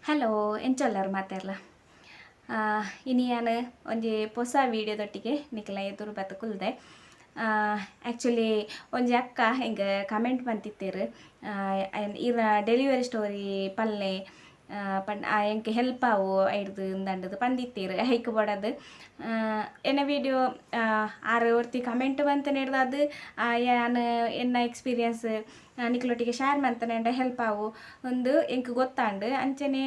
Hello, ಎಂಚೊಲ್ಲರ್ ಮಾತೆರ್ಲ? ಇನಿ ಯಾನ್ ಒಂಜಿ ಪೊಸ ವೀಡಿಯೋದೊಟ್ಟಿಗೆ ನಿಕ್ಲ ಎದುರು ಬತ್ತ್ ಕುಲ್ದೆ. ಆ್ಯಕ್ಚುಲಿ ಒಂಜಿ ಅಕ್ಕ ಎಂಕ್ ಕಮೆಂಟ್ ಮಂತಿತ್ತೆರ್, ಇರ್ನ ಡೆಲಿವರಿ ಸ್ಟೋರಿ ಪಲ್ಲೆ ಪಂಡ ಎಂಕ್ ಹೆಲ್ಪ್ ಆವು ಐಡ್ದ್ ಇಂದಂಡದು ಪಂದಿತ್ತೆರ್. ಐಕ್ ಬೋಡಾದ್ ಎನ್ನ ವೀಡಿಯೋ ಆರ್ ಒರ್ತಿ ಕಮೆಂಟ್ ಮಂತನೆಡ್ದಾದ್ ಯಾನ್ ಎನ್ನ ಎಕ್ಸ್ಪೀರಿಯನ್ಸ್ ನಿಕ್ಲೊಟ್ಟಿಗೆ ಶೇರ್ ಮಂತನೆಂಡ ಹೆಲ್ಪ್ ಆವು ಉಂದು ಎಂಕ್ ಗೊತ್ತಾಂಡ್. ಅಂಚನೆ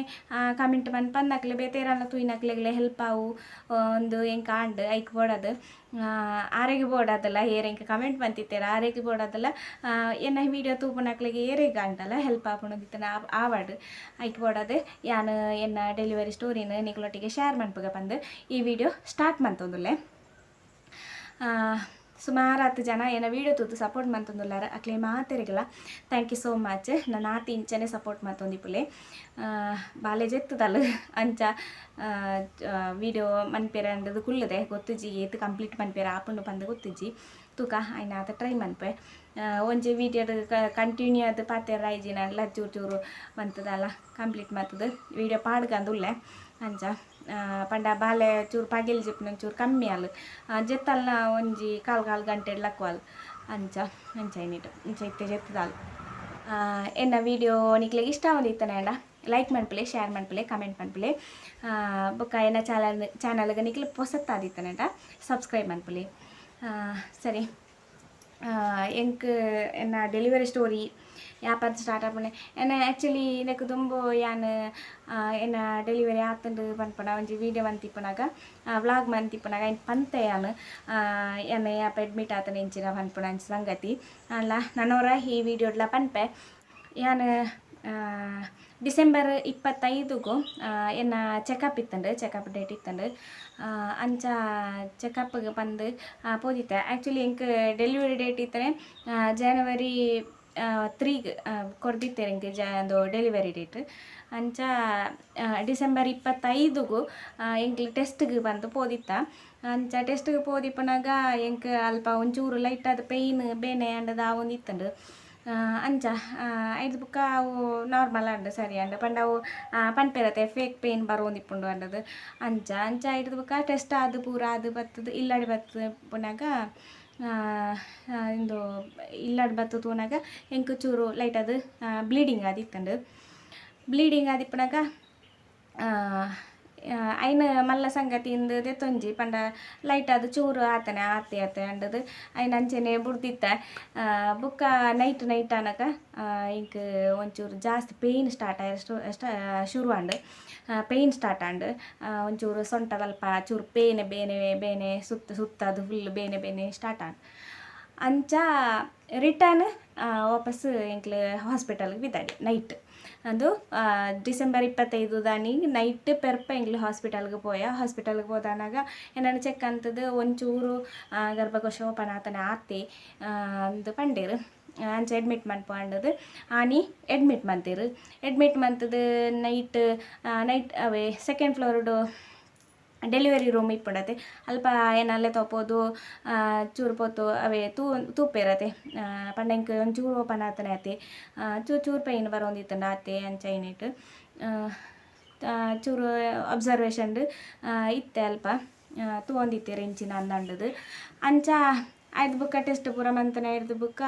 ಕಮೆಂಟ್ ಮನ್ಪಂದಕ್ಲೆ ಬೇತೆ ಏರಾಂಡ್ಲ ತೂಯಿನಕ್ಲೆಗ್ಲ ಹೆಲ್ಪ್ ಆವು ಉಂದು ಎಂಕ್ ಆಂಡ್. ಐಕ್ ಬೋಡಾದ್, ಆರೆಗ್ ಬೋಡಾದಲ್ಲ, ಏರ್ ಎಂಕ್ ಕಮೆಂಟ್ ಮಂತಿತ್ತೆರ್ ಆರೆಗ್ ಬೋಡಾದಲ್ಲ, ಎನ್ನ ವೀಡಿಯೋ ತೂಪುನಕ್ಲೆಗ್ ಏರೆಗ್ ಆಂಡಲ ಹೆಲ್ಪ್ ಆಪುಂಡು ಆವಡ್, ಐಕ್ ಬೋಡಾದ್ ಯಾನ್ ಎನ್ನ ಡೆಲಿವರಿ ಸ್ಟೋರಿನ ನಿಕ್ಲೊಟ್ಟಿಗೆ ಶೇರ್ ಮನ್ಪುಗ ಪಂದ್ ಈ ವಿಡಿಯೋ ಸ್ಟಾರ್ಟ್ ಮಂತೊಂದುಲ್ಲೆ. ಸುಮಾರು ಜನ ಎನ್ನ ವೀಡಿಯೋ ತೂದು support ಮಂತೊಂದುಲ್ಲಾರ. ಅಕ್ಲೆ ಮಾತೆರೆಗ್ಲ thank you so much. ನನಾತ್ ಇಂಚನೆ ಸಪೋರ್ಟ್ ಮಂತೊಂದಿಪ್ಪುಲೆ. ಬಾಲೆ ಜೆತ್ತುದಲ್, ಅಂಚ ವೀಡಿಯೋ ಮನ್ಪೆರೆ ಅಂದದು ಕುಲ್ಲುದೆ. ಗೊತ್ತುಜಿ ಏತ್ ಕಂಪ್ಲೀಟ್ ಮನ್ಪೆರೆ ಆಪುಂಡು ಪಂದ್ ಗೊತ್ತುಜಿ. ತೂಕ, ಆಯ್ನಾತ ಟ್ರೈ ಮನ್ಪೆ. ಒಂಜಿ ವೀಡಿಯೋಡ್ ಕಂಟಿನ್ಯೂ ಆದ್ ಪಾತೆರ ಆಯ್ಜಿನಂಡಲ ಚೂರು ಚೂರು ಮಂತುದಲ್ಲ ಕಂಪ್ಲೀಟ್ ಮಲ್ತುದು ವೀಡಿಯೋ ಪಾಡ್ಗಂದುಲ್ಲೆ. ಅಂಚ ಪಂಡ ಬಾಲೆ ಚೂರು ಪಗೆಲ್ ಜೆಪ್ಪುನ ಚೂರು ಕಮ್ಮಿ ಆಲ್, ಜೆತ್ತಲ್ನ ಒಂಜಿ ಕಾಲ್ ಕಾಲ್ ಗಂಟೆ ಲಕ್ವಾಲ್. ಅಂಚ ಅಂಚ ಐನಿಟ್ ಇಂಚ ಇತ್ತೆ ಜೆತ್ತುದಾಲ್. ಎನ್ನ ವೀಡಿಯೋ ನಿಕ್ಲೆಗ್ ಇಷ್ಟ ಆವೊಂದಿತ್ತನಂಡ ಲೈಕ್ ಮನ್ಪುಲೆ, ಶೇರ್ ಮನ್ಪುಲೆ, ಕಮೆಂಟ್ ಮನ್ಪುಲೆ. ಬೊಕ್ಕ ಎನ್ನ ಚಾನಲ್ಗೆ ನಿಕ್ಲೆ ಪೊಸತ್ತಾದಿತ್ತನಂಡ ಸಬ್ಸ್ಕ್ರೈಬ್ ಮನ್ಪುಲೆ. ಸರಿ, ಎಂಕ್ ಎನ್ನ ಡೆಲಿವರಿ ಸ್ಟೋರಿ ಯಾಪದ ಸ್ಟಾರ್ಟ್ ಆಪುಂಡೆ, ಎನ್ನ ಆ್ಯಕ್ಚುಲಿ ಇಂದೆಕ್ ದುಂಬು ಯಾನ್ ಎನ್ನ ಡೆಲಿವರಿ ಆತುಂಡು ಪನ್ಪುನ ಒಂಜಿ ವೀಡಿಯೋ ಮಂತಿಪ್ಪುನಗ, ವ್ಲಾಗ್ ಮಂತಿಪ್ಪುನಗ ಐನ್ ಪಂತೆ ಯಾನ್, ಯಾನ್ ಯಾಪ ಅಡ್ಮಿಟ್ ಆತನ ಇಂಚಿನ ಪನ್ಪುನ ಅಂಚ ಸಂಗತಿ. ಆಂಡ ನನೊರ ಈ ವೀಡಿಯೋಡ್ಲ ಪನ್ಪೆ. ಯಾನ್ ಡಿಸೆಂಬರ್ 25ಗು ಎನ್ನ ಚೆಕಪ್ ಇತ್ತಂಡು, ಚೆಕಪ್ ಡೇಟ್ ಇತ್ತಂಡು. ಅಂಚ ಚೆಕಪ್ಗೆ ಪಂದು ಪೋದಿತ್ತೆ. ಆ್ಯಕ್ಚುಲಿ ಎಂಕ್ ಡೆಲಿವರಿ ಡೇಟ್ ಇತ್ತನೆ ಜನವರಿ 3ಗ್ ಕೊರ್ದಿತ್ತೆರ್ ಎಂಕ್ ಜ ಡೆಲಿವರಿ ಡೇಟ್. ಅಂಚ ಡಿಸೆಂಬರ್ 25ಗು ಎಂಕ್ಲು ಟೆಸ್ಟ್ಗೆ ಪಂದು ಪೋದಿತ್ತ. ಅಂಚ ಟೆಸ್ಟ್ಗೆ ಪೋದಿಪ್ಪುನಗ ಎಂಕ್ ಅಲ್ಪ ಒಂಚೂರು ಲೈಟ್ ಆದ್ ಪೇಯ್ನ್ ಬೇನೆ ಆಂಡದ ಆವೊಂದಿತ್ತುಂಡು. ಅಂಚ ಐದು ಬುಕ್ಕ ಅವು ನಾರ್ಮಲ್ ಆಂಡ್, ಸರಿ ಆಂಡ್. ಪಂಡ ಅವು ಪನ್ಪೆರತೆ ಫೇಕ್ ಪೇಯ್ನ್ ಬರೋಂದಿಪ್ಪುಂಡು ಅಂಡದು. ಅಂಚ ಅಂಚ ಐಡ್ದ್ ಬುಕ್ಕ ಟೆಸ್ಟ್ ಆದ್ ಪೂರ ಆದ್ ಬತ್ತುದು ಇಲ್ಲಡೆ ಬತ್ತು ಪುನಗ, ಇಂದು ಇಲ್ಲಡ್ ಬತ್ತು ತೂನಗ ಎಂಕ್ ಚೂರು ಲೈಟ್ ಆದ್ ಬ್ಲೀಡಿಂಗ್ ಆದಿತ್ತುಂಡು. ಬ್ಲೀಡಿಂಗ್ ಆದಿಪ್ಪುನಗ ಐನ್ ಮಲ್ಲ ಸಂಗತಿ ಇಂದ್ ದೆತ್ತೊಂಜಿ. ಪಂಡ ಲೈಟ್ ಆದ್ ಚೂರು ಆತನೆ ಆತೆ ಆತೆ ಅಂಡದು ಐನ್ ಅಂಚನೆ ಬುಡ್ದಿತ್ತೆ. ಬೊಕ್ಕ ನೈಟ್ ನೈಟ್ ಆನಗ ಎಂಕ್ ಒಂಚೂರು ಜಾಸ್ತಿ ಪೇಯ್ನ್ ಸ್ಟಾರ್ಟ್ ಆಯ್ ಶುರು ಆಂಡ್. ಪೇಯ್ನ್ ಸ್ಟಾರ್ಟ್ ಆಂಡ್. ಒಂಚೂರು ಸೊಂಟದಲ್ಪ ಚೂರು ಪೇನೆ ಬೇನೆ ಬೇನೆ ಸುತ್ತ ಸುತ್ತದು ಫುಲ್ ಬೇನೆ ಬೇನೆ ಸ್ಟಾರ್ಟ್ ಆಂಡ್. ಅಂಚ ರಿಟರ್ನ್ ವಾಪಸ್ ಎಂಕ್ಲು ಹಾಸ್ಪಿಟಲ್ಗೆ ಬಿದ್ದಾಡಿ ನೈಟ್. ಅದು ಡಿಸೆಂಬರ್ 25 ದಾನಿ ನೈಟ್ ಪೆರ್ಪ ಎಂಕ್ಲು ಹಾಸ್ಪಿಟಲ್ಗೆ ಪೋಯ. ಹಾಸ್ಪಿಟಲ್ಗೆ ಪೋದಾನಾಗ ಎನ್ನನ್ ಚೆಕ್ ಅಂತದು ಒಂಚೂರು ಗರ್ಭಕೋಶ ಓಪನ್ ಆತನೆ ಆತೆ ಅಂದ್ ಪಂಡೇರು. ಅಂಚ ಅಡ್ಮಿಟ್ ಮನ್ಪು ಅಂಡದು ಆನಿ ಅಡ್ಮಿಟ್ ಮಂತೇರು. ಅಡ್ಮಿಟ್ ಮಂತದು ನೈಟ್ ನೈಟ್ ಅವೇ ಸೆಕೆಂಡ್ ಫ್ಲೋರ್ಡು ಡೆಲಿವರಿ ರೂಮ್ ಇಪ್ಪುಂಡತೆ, ಅಲ್ಪ ಎನ್ನಲ್ಲೆ ತೋಪೋದು ಚೂರು ಪೊತ್ತು ಅವೇ ತೂ ತೂಪೆರತೆ. ಪಂಡ ಎಂಕ್ ಒಂಚೂರು ಓಪನ್ ಆತನೆ ಆತೆ, ಚೂರು ಚೂರು ಪೈನ್ ಬರೋಂದಿತ್ತುಂಡು ಆತೆ. ಅಂಚ ಐನೆಟ್ ಚೂರು ಅಬ್ಸರ್ವೇಷನ್ಡ್ ಇತ್ತೆ, ಅಲ್ಪ ತೂವೊಂದಿತ್ತೆರ್ ಎಂಚಿನ ಅಂದಂಡದು. ಅಂಚ ಐದು ಬುಕ್ಕ ಟೆಸ್ಟ್ ಪೂರ ಮಂತನೆ ಐಡ್ದ್ ಬುಕ್ಕ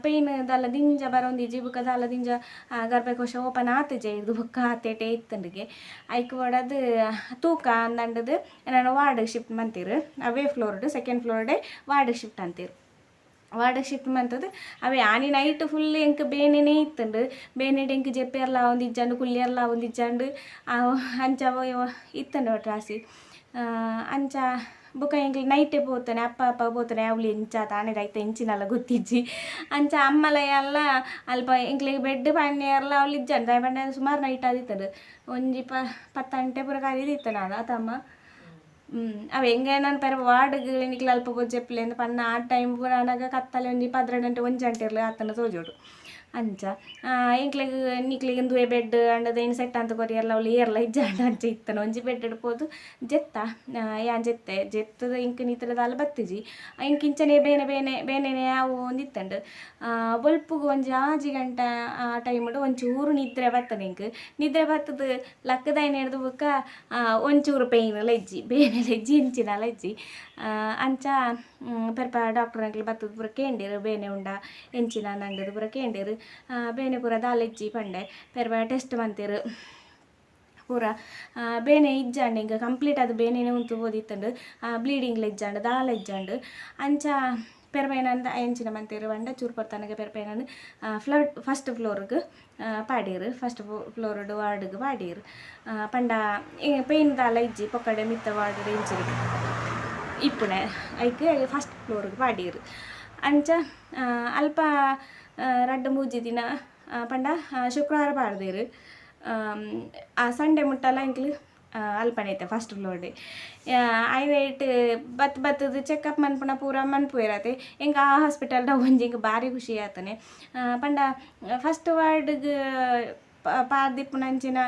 ಪೇಯ್ನ್ ದಾಲ ದಿಂಜ ಬರೋಂದಿಜ್ಜಿ. ಬುಕ್ಕ ದಾಲ ದಿಂಜ ಗರ್ಭಕೋಶ ಓಪನ್ ಆತಿಜಿ ಐಡ್ದ್ ಬುಕ್ಕ, ಆತೇಟೆ ಇತ್ತುಂಡುಗೆ. ಐಕ್ ಬೋಡಾದ್ ತೂಕ ಅಂದಂಡದು ಎನನ್ ವಾರ್ಡ್ ಶಿಫ್ಟ್ ಮಂತೆರ್. ಅವೇ ಫ್ಲೋರ್ಡ್ ಸೆಕೆಂಡ್ ಫ್ಲೋರ್ಡೆ ವಾರ್ಡ್ ಶಿಫ್ಟ್ ಅಂತೆರ್. ವಾರ್ಡ್ ಶಿಫ್ಟ್ ಮಂತುದು ಅವೇ ಆನಿ ನೈಟ್ ಫುಲ್ ಎಂಕ್ ಬೇನೆನೇ ಇತ್ತುಂಡು. ಬೇನೆಡ್ ಎಂಕ್ ಜೆಪ್ಪೆರ್ಲ ಆವೊಂದಿಜ್ಜಂಡು, ಕುಲ್ಯರ್ಲ ಆವೊಂದಿಜ್ಜಂಡು. ಅಂಚ ಇತ್ತುಂಡು ಒಟ್ರಾಸಿ. ಅಂಚ ಬೊಕ ಎಂಕ್ಲು ನೈಟೇ ಪೋತನೆ, ಅಪ್ಪ ಅಪ್ಪ ಪೋತನೆ. ಅವ್ಲು ಎಂಚ ತಾನೆ ಐತ ಎಂಚಿನಲ ಗೊತ್ತಿಜ್ಜಿ. ಅಂಚ ಅಮ್ಮಲ ಎಲ್ಲ ಅಲ್ಪ ಎಂಕ್ಲೆಗ್ ಬೆಡ್ ಪನ್ಯರ್ಲ ಅವ್ಲು ಇಜ್ಜಂಡ್. ದಾಯೆ ಪಂಡ ಸುಮಾರು ನೈಟ್ ಆದಿತ್ತುಂಡು. ಒಂಜಿ 10 ಗಂಟೆ ಪೂರ ಕರಿದಿತ್ತು ನಾನು ಅತಮ್ಮ. ಅವೆ ಎಂಗೆ ನಾನು ಪೆರ ವಾರ್ಡ್ಗ್ ನಿಕ್ಲು ಅಲ್ಪ ಪೋದು ಜೆಪ್ಪುಲೆ ಅಂದ್ ಪನ್ನ. ಆ ಟೈಮ್ ಪೂರ ಆನಗ ಕತ್ತಲೆ, ಒಂಜಿ 12 ಗಂಟೆ 1 ಗಂಟೆ ಇರ್ಲಿ ಆತನ ತೋಜೋಡು. ಅಂಚ ಎಂಕ್ಲೆಗ್ ನಿಕ್ಲೆಗ್ ಇಂದುವೆ ಬೆಡ್ ಅಂಡದ ಏನು ಸೆಟ್ ಅಂತ ಕೊರಿಯರ್ಲ ಅವ್ಲು ಏರ್ಲ ಇಜ್ಜಾಂಡ ಅಂಚ ಇತ್ತನ ಒಂಜಿ ಬೆಡ್ ಪೋದು ಜೆತ್ತ. ಯಾನ್ ಜೆತ್ತೆ ಜೆತ್ತದ ಇಂಕ್ ನಿತ್ರೆ ದಾಲ ಬತ್ತಿಜಿ. ಇಂಕ್ ಇಂಚನೆ ಬೇನೆ ಬೇನೆ ಬೇನೆನೆ ಅವು ಒಂದಿತ್ತಂಡು. ಬೊಲ್ಪುಗು ಒಂಜಿ 6 ಗಂಟೆ ಆ ಟೈಮ್ಡ್ ಒಂಚೂರು ನಿದ್ರೆ ಬತ್ತನ ಇಂಕ್. ನಿದ್ರೆ ಬತ್ತದ ಲಕ್ಕದಾಯಿನ ಹಿಡ್ದು ಬೊಕ್ಕ ಒಂಚೂರು ಪೇಯ್ನ್ ಇಜ್ಜಿ, ಬೇನೆ ಇಜ್ಜಿ, ಇಂಚಿನಲ ಇಜ್ಜಿ. ಅಂಚ ಪೆರ್ಪ ಡಾಕ್ಟರ್ ಅಂಕ್ಲು ಬತ್ತದ ಪೂರ ಕೇಂಡಿರು, ಬೇನೆ ಉಂಡ ಎಂಚಿನ ನಂಡದು ಪೂರ ಕೇಂಡಿರು. ಬೇನೆ ಪೂರ ದಾಲ ಇಜ್ಜಿ ಪಂಡೆ. ಪೆರ್ಪ ಟೆಸ್ಟ್ ಮಂತಿರು ಪೂರ. ಬೇನೆ ಇಜ್ಜಾಂಡ್ ಇಂಕ ಕಂಪ್ಲೀಟ್ ಅದು ಬೇನೆನೆ ಉಂತು ಪೋದಿತ್ತಂಡು. ಬ್ಲೀಡಿಂಗ್ಲ ಇಜ್ಜಾಂಡ್, ದಾಲ ಇಜ್ಜಾಂಡ್. ಅಂಚ ಪೆರ್ಪೈನಂದ ಎಂಚಿನ ಮಂತೇರು ಪಂಡ ಚೂರು ಪೊರ್ತನಗ ಪೆರ್ಪೈನನ್ ಫ್ಲಡ್ ಫಸ್ಟ್ ಫ್ಲೋರ್ಗ್ ಪಾಡೀರು, ಫಸ್ಟ್ ಫ್ಲೋರ್ಡ್ ವಾರ್ಡ್ಗ್ ಪಾಡೀರು. ಪಂಡ ಪೇಯ್ನ್ ದಾಲ ಇಜ್ಜಿ, ಪೊಕ್ಕಡೆ ಮಿತ್ತ ವಾರ್ಡ್ ಇಂಚಿನ ಇಪ್ಪುಣೆ ಐಕ್ ಫಸ್ಟ್ ಫ್ಲೋರ್ಗ್ ಪಾಡೀರು. ಅಂಚ ಅಲ್ಪ 2-3 ದಿನ ಪಂಡ ಶುಕ್ರವಾರ ಪಾಡ್ದೇರು. ಆ ಸಂಡೆ ಮುಟ್ಟಲ ಎಂಕ್ಲು ಅಲ್ಪನೆ ಐತೆ ಫಸ್ಟ್ ಫ್ಲೋರ್ಡೆ. ಐನೈಟ್ ಬತ್ ಬತ್ತದ ಚೆಕಪ್ ಮನ್ಪುನ ಪೂರ ಮನ್ಪುವೆರತೆ. ಎಂಕ್ ಆ ಹಾಸ್ಪಿಟಲ್ದ ಒಂಜಿ ಎಂಕ್ ಬಾರಿ ಖುಷಿ ಆತನೆ. ಪಂಡ ಫಸ್ಟ್ ವಾರ್ಡ್ಗ್ ಪಾರ್ದಿಪ್ಪುನಂಚಿನ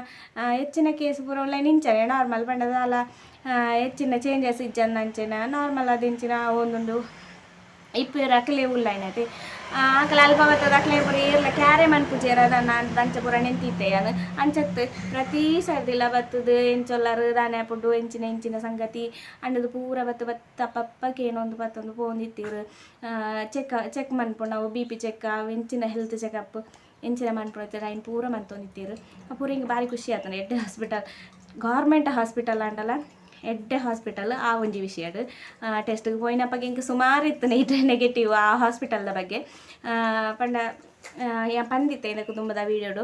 ಹೆಚ್ಚಿನ ಕೇಸ್ ಪೂರ ಉಲ್ಲ ಇಂಚನೆ ನಾರ್ಮಲ್, ಪಂಡ ದಾಲ ಹೆಚ್ಚಿನ ಚೇಂಜಸ್ ಇಜ್ಜಂದಂಚಿನ ನಾರ್ಮಲ್ ಅದಿಂಚಿನ ಒಂದೊಂದು ಇಪ್ಪುವೆರ್ ಅಕ್ಲೆ ಉಲ್ಲೈನತೆ. ಅಕಲ್ ಅಲ್ಪ ಬತ್ತದ ಅಕ್ಲೆ ಪೂರ ಏರ್ಲ ಕ್ಯಾರೆ ಮನ್ಪುಜೆರ್ ಅದನ್ನ ಅಂಚ ಪೂರ ನೆಂತಿತ್ತೆ ಯಾನ್. ಅಂಚತ್ ಪ್ರತಿ ಸರ್ದಿಲ ಬತ್ತದ ಎಂಚೊಲ್ಲರ್ ದಾನೆ ಆಪುಂಡು ಎಂಚಿನ ಎಂಚಿನ ಸಂಗತಿ ಅಂಡದು ಪೂರ ಬತ್ತು ಬತ್ತ ಅಪ್ಪಪ್ಪ ಕೇನೊಂದು ಬತ್ತೊಂದು ಪೋವೊಂದಿತ್ತೆರ್. ಚೆಕ್ ಚೆಕ್ ಮನ್ಪುನವು ಬಿ.ಪಿ ಚೆಕ್ ಅವು ಎಂಚಿನ ಹೆಲ್ತ್ ಚೆಕಪ್ ಎಂಚಿನ ಮನ್ಪುನ ಐನ್ ಪೂರ ಮಂತೊಂದಿತ್ತೆರ್. ಪೂರ ಎಂಕ್ ಬಾರಿ ಖುಷಿ ಆತುಂಡು. ಎಡ್ಡೆ ಹಾಸ್ಪಿಟಲ್, ಗೌರ್ಮೆಂಟ್ ಹಾಸ್ಪಿಟಲ್ ಆಂಡಲ ಎಡ್ಡೆ ಹಾಸ್ಪಿಟಲ್ ಆ ಒಂಜಿ ವಿಷಯಡ್. ಟೆಸ್ಟ್ಗೆ ಪೋಯಿನಪಗ ಎಂಕ್ ಸುಮಾರು ಇತ್ತು ನೆಗೆಟಿವ್ ಆ ಹಾಸ್ಪಿಟಲ್ದ ಬಗ್ಗೆ. ಪಂಡ ಯಾನ್ ಪಂದಿತ್ತೆ ಇಂದಕ್ಕೆ ದುಂಬುದ ವೀಡಿಯೋಡು,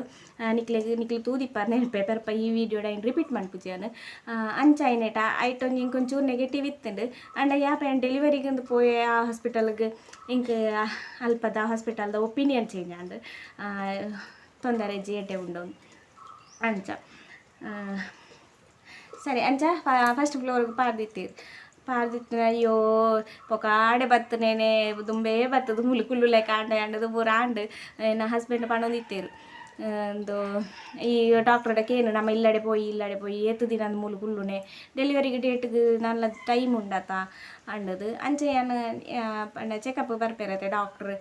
ನಿಕ್ಲೆಗ್ ನಿಕ್ಲು ತೂದಿಪ್ಪರ್ ನೆನಪೆ ಪೆರ್ಪ ಈ ವೀಡಿಯೋಡ್ ಐನ್ ರಿಪೀಟ್ ಮನ್ಪುಜಿ ಯಾನ್. ಅಂಚ ಆಯ್ನೇಟ ಐಟ್ ಒಂಜಿ ಎಂಕ್ ಒಂಚೂರು ನೆಗೆಟಿವ್ ಇತ್ತುಂಡು. ಆಂಡ ಯಾಪ ಯಾನ್ ಡೆಲಿವರಿಗೆ ಪೋಯೆ ಆ ಹಾಸ್ಪಿಟಲ್ಗ್ ಎಂಕ್ ಅಲ್ಪದ ಹಾಸ್ಪಿಟಲ್ದ ಒಪಿನಿಯನ್ ಚೇಂಜ್ ಆಂಡ್. ತೊಂದರೆ ಇಜ್ಜಿ, ಎಡ್ಡೆ ಉಂಡು ಅಂಚ. ಸರಿ, ಅಂಚ ಫಸ್ಟ್ ಫ್ಲೋರ್ಗೆ ಪಾರ್ದಿತ್ತೀರ್. ಪಾರ್ದಿತ್ತಿನ ಅಯ್ಯೋ ಪೊಕಾಡೆ ಬತ್ತನೇನೆ ದುಂಬೇ ಬತ್ತದ ಮುಲು ಕುಲ್ಲು ಲೆಕ್ಕ ಆಂಡ ಅಂಡದು ಪೂರ ಆಂಡ್. ಎನ್ನ ಹಸ್ಬೆಂಡ್ ಪಂಡೊಂದಿತ್ತೆರ್ ಒಂದು ಈ ಡಾಕ್ಟ್ರಡ ಕೇನು ನಮ್ಮ ಇಲ್ಲಡೆ ಪೋಯಿ ಇಲ್ಲಡೆ ಪೋಯಿ ಏತ್ ದಿನ ಮೂಲು ಕುಲ್ಲುನೆ, ಡೆಲಿವರಿಗೆ ಡೇಟ್ಗ್ ನನ್ನ ಟೈಮ್ ಉಂಡತ ಅಂಡದು. ಅಂಚ ಯಾನ್ ಪಂಡ ಚೆಕಪ್ ಬರ್ಪೆರತೆ ಡಾಕ್ಟ್ರ್,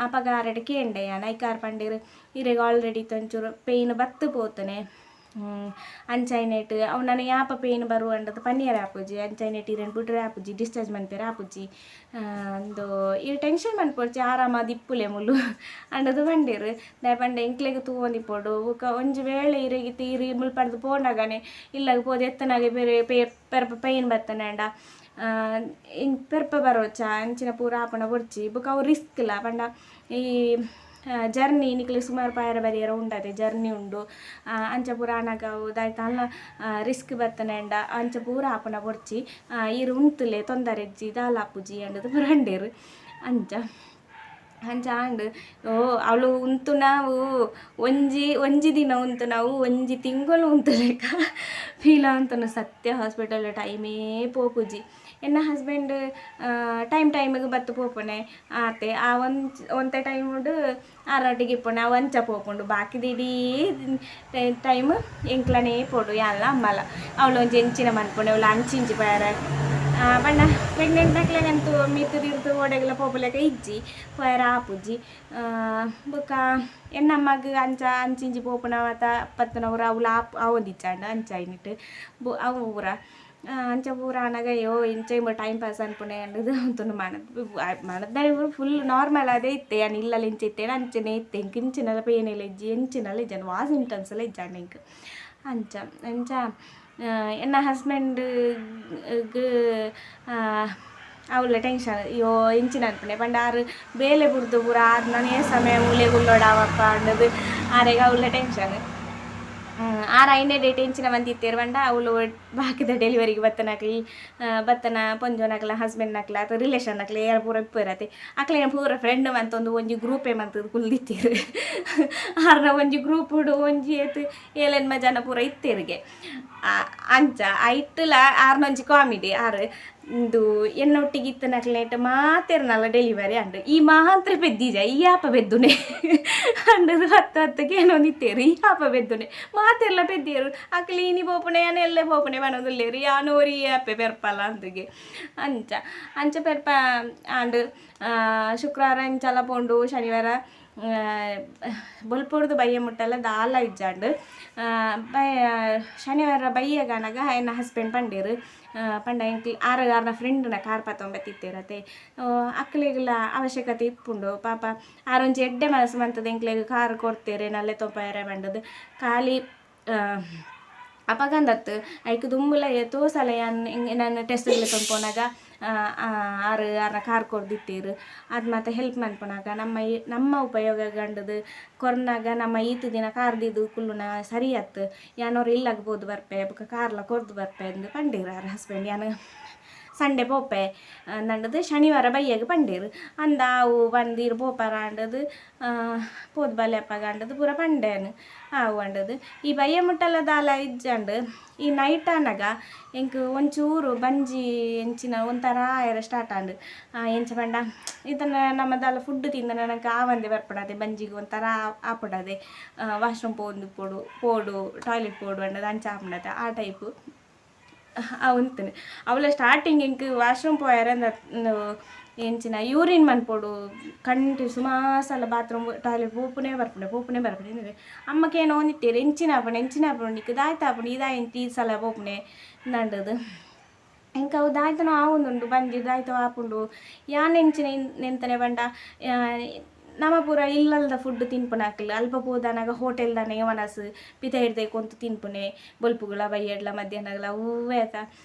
ಅಪಗ ಆರೆಡ ಕೇಂಡೆ ಯಾನ್. ಐಕಾರ್ ಪಂಡೆರ್ ಇರೆಗ್ ಆಲ್ರೆಡಿ ಒಂಚೂರು ಪೇಯ್ನ್ ಬತ್ತು ಪೋತನೆ, ಅಂಚಾಯ್ನೆಟ್ ಅವು ನನ ಯಾಪ ಪೇಯ್ನ್ ಬರುವ ಅಂಡದು ಪನ್ನಿಯರ ಆಪುಜಿ. ಅಂಚಾಯ್ನೆಟ್ ಇರೆನ್ ಬುಡ್ರೆ ಆಪುಜಿ, ಡಿಸ್ಚಾರ್ಜ್ ಮನ್ಪೆರೆ ಆಪುಜಿ. ಅಂದು ಈ ಟೆನ್ಷನ್ ಮನ್ಪೊಡ್ಚಿ, ಆರಾಮಾದ್ ಇಪ್ಪುಲೆ ಮುಲು ಅಂಡದು ಪಂಡೆರ್. ದಾಯೆ ಪಂಡ ಎಂಕ್ಲೆಗ್ ತೂವೊಂದಿಪ್ಪೊಡು. ಬೊಕ ಒಂಜಿ ವೇಳೆ ಇರೆಗ್ ಇರ್ ಮುಲ್ಪಡ್ದ್ ಪೋನಗನೆ ಇಲ್ಲಗ್ ಪೋದು ಎತ್ತನಾಗ ಬೇರೆ ಪೆರ್ಪ ಪೇಯ್ನ್ ಬತ್ತನಾಂಡ ಪೆರ್ಪ ಬರೋಚ ಅಂಚಿನ ಪೂರ ಆಪುನ ಬೊಡ್ಚಿ. ಬೊಕ ಅವು ರಿಸ್ಕ್ ಲ ಪಂಡ ಈ ಜರ್ನಿ ನಿಕ್ಲೆ ಸುಮಾರು ಪಾಯರ ಬರಿಯರ ಉಂಡತೆ ಜರ್ನಿ ಉಂಡು. ಅಂಚ ಪೂರ ಆನಗ ಅವು ದಾಯ್ತಾಂಡ್ಲ ರಿಸ್ಕ್ ಬತ್ತನೆಂಡ ಅಂಚ ಪೂರ ಆಪುನ ಬೊಡ್ಚಿ. ಇರ್ ಉಂತುಲೆ, ತೊಂದರೆ ಇಜ್ಜಿ, ದಾಲ ಆಪುಜಿ ಅಂಡದು ಪೂರ ಪಂಡೆರ್. ಅಂಚ ಅಂಚ ಆಂಡ್. ಓ ಅವಳು ಉಂತುನವು ಒಂಜಿ ಒಂಜಿ ದಿನ ಉಂತುನವು ಒಂಜಿ ತಿಂಗಳು ಉಂತುಲೆಕ ಫೀಲ್ ಆವೊಂತುಂಡು. ಸತ್ಯ ಹಾಸ್ಪಿಟಲ್ ಟೈಮೇ ಪೋಪುಜಿ. ಎನ್ನ ಹಸ್ಬೆಂಡ್ ಟೈಮ್ ಟೈಮಿಗೆ ಬತ್ತು ಪೋಪುನೆ ಆತೆ. ಆ ಒಂಜಿ ಒಂತೆ ಟೈಮುಡು ಆರೊಟ್ಟಿಗೆ ಇಪ್ಪುನೆ, ಅವು ಅಂಚ ಪೋಪುಂಡು. ಬಾಕಿದ ಇಡೀ ಟೈಮ್ ಎಂಕ್ಲನೇ ಪೋಡು ಯಾನ್ಲ ಅಮ್ಮಲ. ಅವಳು ಒಂಜಿ ಎಂಚಿನ ಮನ್ಪುನೆ ಅವಳು ಅಂಚಿ ಇಂಚಿ ಪೋಯರೆ. ಪಂಡ ಪ್ರೆಗ್ನೆಂಟ್ ನಕ್ಲೆಗಂತೂ ಮಿತ್ತ್ ತಿರ್ತ್ ಓಡೆಗ್ಲ ಪೋಪುಲೆಕ ಇಜ್ಜಿ, ಪೋಯರ ಆಪುಜಿ. ಬೊಕ್ಕ ಎನ್ನಮ್ಮಗ್ ಅಂಚ ಅಂಚಿ ಇಂಚಿ ಪೋಪುನ ಮಾತ ಪತ್ತುನವು ಅವುಲ ಆಪ್ ಆವೊಂದಿಜ್ಜಾಂಡ್. ಅಂಚ ಆಯ್ನಿಟ್ ಅವು ಪೂರ ಅಂಚ ಪೂರ ಆನಗ ಅಯ್ಯೋ ಇಂಚ ಟೈಮ್ ಪಾಸ್ ಅನ್ಪುನೆ ಅಂಡದು ಅಂತುಂಡು. ಮನತ್ ಮನದ ಫುಲ್ ನಾರ್ಮಲ್ ಅದೇ ಇತ್ತೆ. ಯಾನ್ ಇಲ್ಲಲ್ ಎಂಚ ಇತ್ತೇನ ಅಂಚನೆ ಇತ್ತೆ. ಎಂಕ್ ಇಂಚಿನಲ ಪೇನೆಲ ಇಜ್ಜಿ, ಎಂಚಿನಲ ಇಜ್ಜಾಂಡ್, ವಾ ಸಿಂಪ್ಟಮ್ಸ್ ಲ ಇಜ್ಜಾಂಡ್ ಎಂಕ್. ಅಂಚ ಅಂಚ ಎನ್ನ ಹಸ್ಬೆಂಡ್ ಗ್ ಅವ್ಲ ಟೆನ್ಷನ್, ಅಯ್ಯೋ ಎಂಚಿನ ಅನ್ಪುನೆ ಪಂಡ ಆರ್ ಬೇಲೆ ಬುಡ್ದು ಪೂರ ಆರ್ ನನೇ ಸಮಯ ಮೂಲೆ ಕುಲ್ಲೊಡಾವಪ್ಪ ಅಂಡದು ಆರೆಗ್ ಅವ್ಲ ಟೆನ್ಷನ್. ಆರ್ ಐನೇ ಡೇಟ್ ಎಂಚಿನ ಮಂತಿತ್ತೆರ್ ಪಂಡ ಅವ್ಲು ಬಾಕಿದ ಡೆಲಿವರಿಗೆ ಬತ್ತನಕ್ಲ್ ಬತ್ತನ ಪೊಂಜೋನಕ್ಲ ಹಸ್ಬೆಂಡ್ ನಕ್ಲ ಅಥವಾ ರಿಲೇಷನ್ ನಕ್ಲ ಏರ್ ಪೂರ ಇಪ್ಪುವೆರತೆ, ಅಕ್ಲೆನ ಪೂರ ಫ್ರೆಂಡ್ ಮಂತೊಂದು ಒಂಜಿ ಗ್ರೂಪೇ ಮಂತುದು ಕುಲ್ದಿತ್ತೆರ್. ಆರ್ನ ಒಂಜಿ ಗ್ರೂಪುಡು ಒಂಜಿ ಏತ್ ಏಳೆನ್ಮ ಜನ ಪೂರ ಇತ್ತೆರ್ಗೆ. ಅಂಚ ಐಟ್ಲ ಆರ್ನ ಒಂಜಿ ಕಾಮಿಡಿ ಆರ್ ಇಂದು ಎನ್ನೊಟ್ಟಿಗೆ ಇತ್ತನಕ್ಲೆಟ್ ಮಾತೆರ್ನಲ ಡೆಲಿವರಿ ಆಂಡ್. ಈ ಮಾತ್ರ ಪೆದ್ದಿಜ, ಈ ಆಪ ಪೆದ್ದುನೆ ಅಂಡದು ಹತ್ತು ಹತ್ತಕ್ಕೆ ಏನೊಂದಿತ್ತೇರು. ಈ ಆಪ ಪೆದ್ದುನೆ, ಮಾತೆರ್ಲ ಪೆದ್ದಿಯರು. ಅಕ್ಲೆ ಇನಿ ಪೋಪುನೆ, ಯಾನ್ ಎಲ್ಲೆ ಪೋಪುನೆ ಪನೊಂದುಲ್ಲೆರ್. ಯಾನ್ ಒರಿ ಆಪೆ ಪೆರ್ಪಲ ಅಂದುಗೆ. ಅಂಚ ಅಂಚ ಪೆರ್ಪ ಆಂಡ್. ಶುಕ್ರಾರ ಇಂಚಲ ಪೋಂಡು. ಶನಿವಾರ ಬೊಲ್ಪುರ್ದು ಬಯ್ಯ ಮುಟ್ಟಲ ದಾಲ ಇಜ್ಜಾಂಡ್. ಬಯ್ಯ, ಶನಿವಾರ ಬಯ್ಯಗಾನಗ ಎನ್ನ ಹಸ್ಬೆಂಡ್ ಪಂಡೇರು, ಪಂಡ ಎಂಕ್ಲ್ ಆರ್ ಆರ್ನ ಫ್ರೆಂಡ್ನ ಕಾರ್ ಪತ್ತೊಂಬತ್ತಿತ್ತೇರತೆ, ಅಕ್ಲೆಗ್ಲ ಅವಶ್ಯಕತೆ ಇಪ್ಪುಂಡು. ಪಾಪ ಆರೊಂಜಿ ಎಡ್ಡೆ ಮನಸ್ಸು ಮಂತದ ಎಂಕ್ಲೆಗ್ ಕಾರ್ ಕೊರ್ತೆರ್ ನಲ್ಲೆ ತೊಪಾಯರೆ ಪಂಡದು. ಖಾಲಿ ಅಪಗಂದತ್ತು, ಐಕ್ ದುಂಬುಲ ಏತೋ ಸಲ ಯಾನ್ ನನ್ನ ಟೆಸ್ಟ್ ಲೆತ್ತೊಂದು ಪೋನಾಗ ಆರ್ ಆರ್ನ ಕಾರ್ ಕೊರ್ದಿತ್ತೇರು. ಅದು ಮಾತ ಹೆಲ್ಪ್ ಮನ್ಪುನಾಗ ನಮ್ಮ ನಮ್ಮ ಉಪಯೋಗ ಗಂಡದು ಕೊರ್ನಾಗ ನಮ್ಮ ಈತ್ ದಿನ ಕಾರ್ ದೀದು ಕುಲ್ಲುನ ಸರಿ ಅತ್ತು. ಯಾನೊರ ಇಲ್ಲಗ್ ಪೋದು ಬರ್ಪೆ, ಬೊಕ ಕಾರ್ಲ ಕೊರ್ದು ಬರ್ಪೆ ಅಂದ್ ಪಂಡೇರು ಆರ್ ಹಸ್ಬೆಂಡ್. ಯಾನ್ ಸಂಡೆ ಪೋಪೆ ಅಂದಂಡದು ಶನಿವಾರ ಬಯ್ಯಗ್ ಪಂಡೇರು. ಅಂದ ಅವು ಬಂದೀರ್ ಪೋಪರ ಅಂಡದು, ಪೋದು ಬಲೆ ಅಪ್ಪಗ ಅಂಡದು ಪೂರ ಪಂಡೇನು. ಆವು ಅಂಡದು ಈ ಬಯ್ಯ ಮುಟ್ಟಲ ದಾಲ ಇಜ್ಜಂಡ್. ಈ ನೈಟ್ ಆನಗ ಎಂಕ್ ಒಂಚೂರು ಬಂಜಿ ಎಂಚಿನ ಒಂಥರ ಆಯೆರೆ ಸ್ಟಾರ್ಟ್ ಆಂಡ್. ಎಂಚ ಪಂಡ, ಇದನ್ನ ನಮ್ಮ ದಾಲ ಫುಡ್ ತಿಂದನ ನಂಗೆ ಆವಂದೆ ಬರ್ಪುಂಡತೆ, ಬಂಜಿಗೆ ಒಂಥರ ಆಪುಂಡದೆ. ವಾಶ್ರೂಮ್ ಪೋದು ಪೋಡು ಪೋಡು, ಟಾಯ್ಲೆಟ್ ಪೋಡು ಅಂಡದು ಅಂಚ ಆಪುಂಡತೆ. ಆ ಟೈಪು ಉಂತುನು. ಅವಳ ಸ್ಟಾರ್ಟಿಂಗ್ ಎಂಕ್ ವಾಶ್ರೂಮ್ ಪೋಯರೆ ಎಂಚಿನ ಯೂರಿನ್ ಮನ್ಪೊಡು ಕಂಟಿ. ಸುಮಾರು ಸಲ ಬಾತ್ರೂಮ್ ಟಾಯ್ಲೆಟ್ ಪೋಪುನೇ ಬರ್ಪುಂಡೆ, ಪೋಪುನೇ ಬರ್ಪುಂಡೆ. ಅಮ್ಮಕ್ಕೆ ಏನೋ ಒಂದಿತ್ತೇರು, ಎಂಚಿನ ಆಪುಂಡು, ಎಂಚಿನ ಆಪುಂಡು ನಿಕ್, ದಾಯ್ತ ಆಪುಂಡು, ಇದಾಯ್ ಈ ಸಲ ಪೋಪುನೆ ನಂಡದು. ಎಂಕ್ ಅವು ದಾಯ್ತನೋ ಆವೊಂದುಂಡು, ಬಂಜಿ ದಾಯ್ತೋ ಆಪುಂಡು. ಯಾನ್ ಎಂಚಿನ ನೆಂತನೆ ಪಂಡ, ನಮ ಪೂರ ಇಲ್ಲಲ್ದ ಫುಡ್ ತಿನ್ಪುನಕ್ಲ್. ಅಲ್ಪ ಪೋದಾನಗ ಹೋಟೆಲ್ ದಾನೆ ವನಸ್ ಪಿದಯಿಡ್ದೆ ಕೊಂತು ತಿನ್ಪುನೆ, ಬೊಲ್ಪುಗುಲ ಬಯ್ಯಡ್ಲ ಮಧ್ಯಾಹ್ನಗ್ಲ ಒವ್ವೇ ಆತ.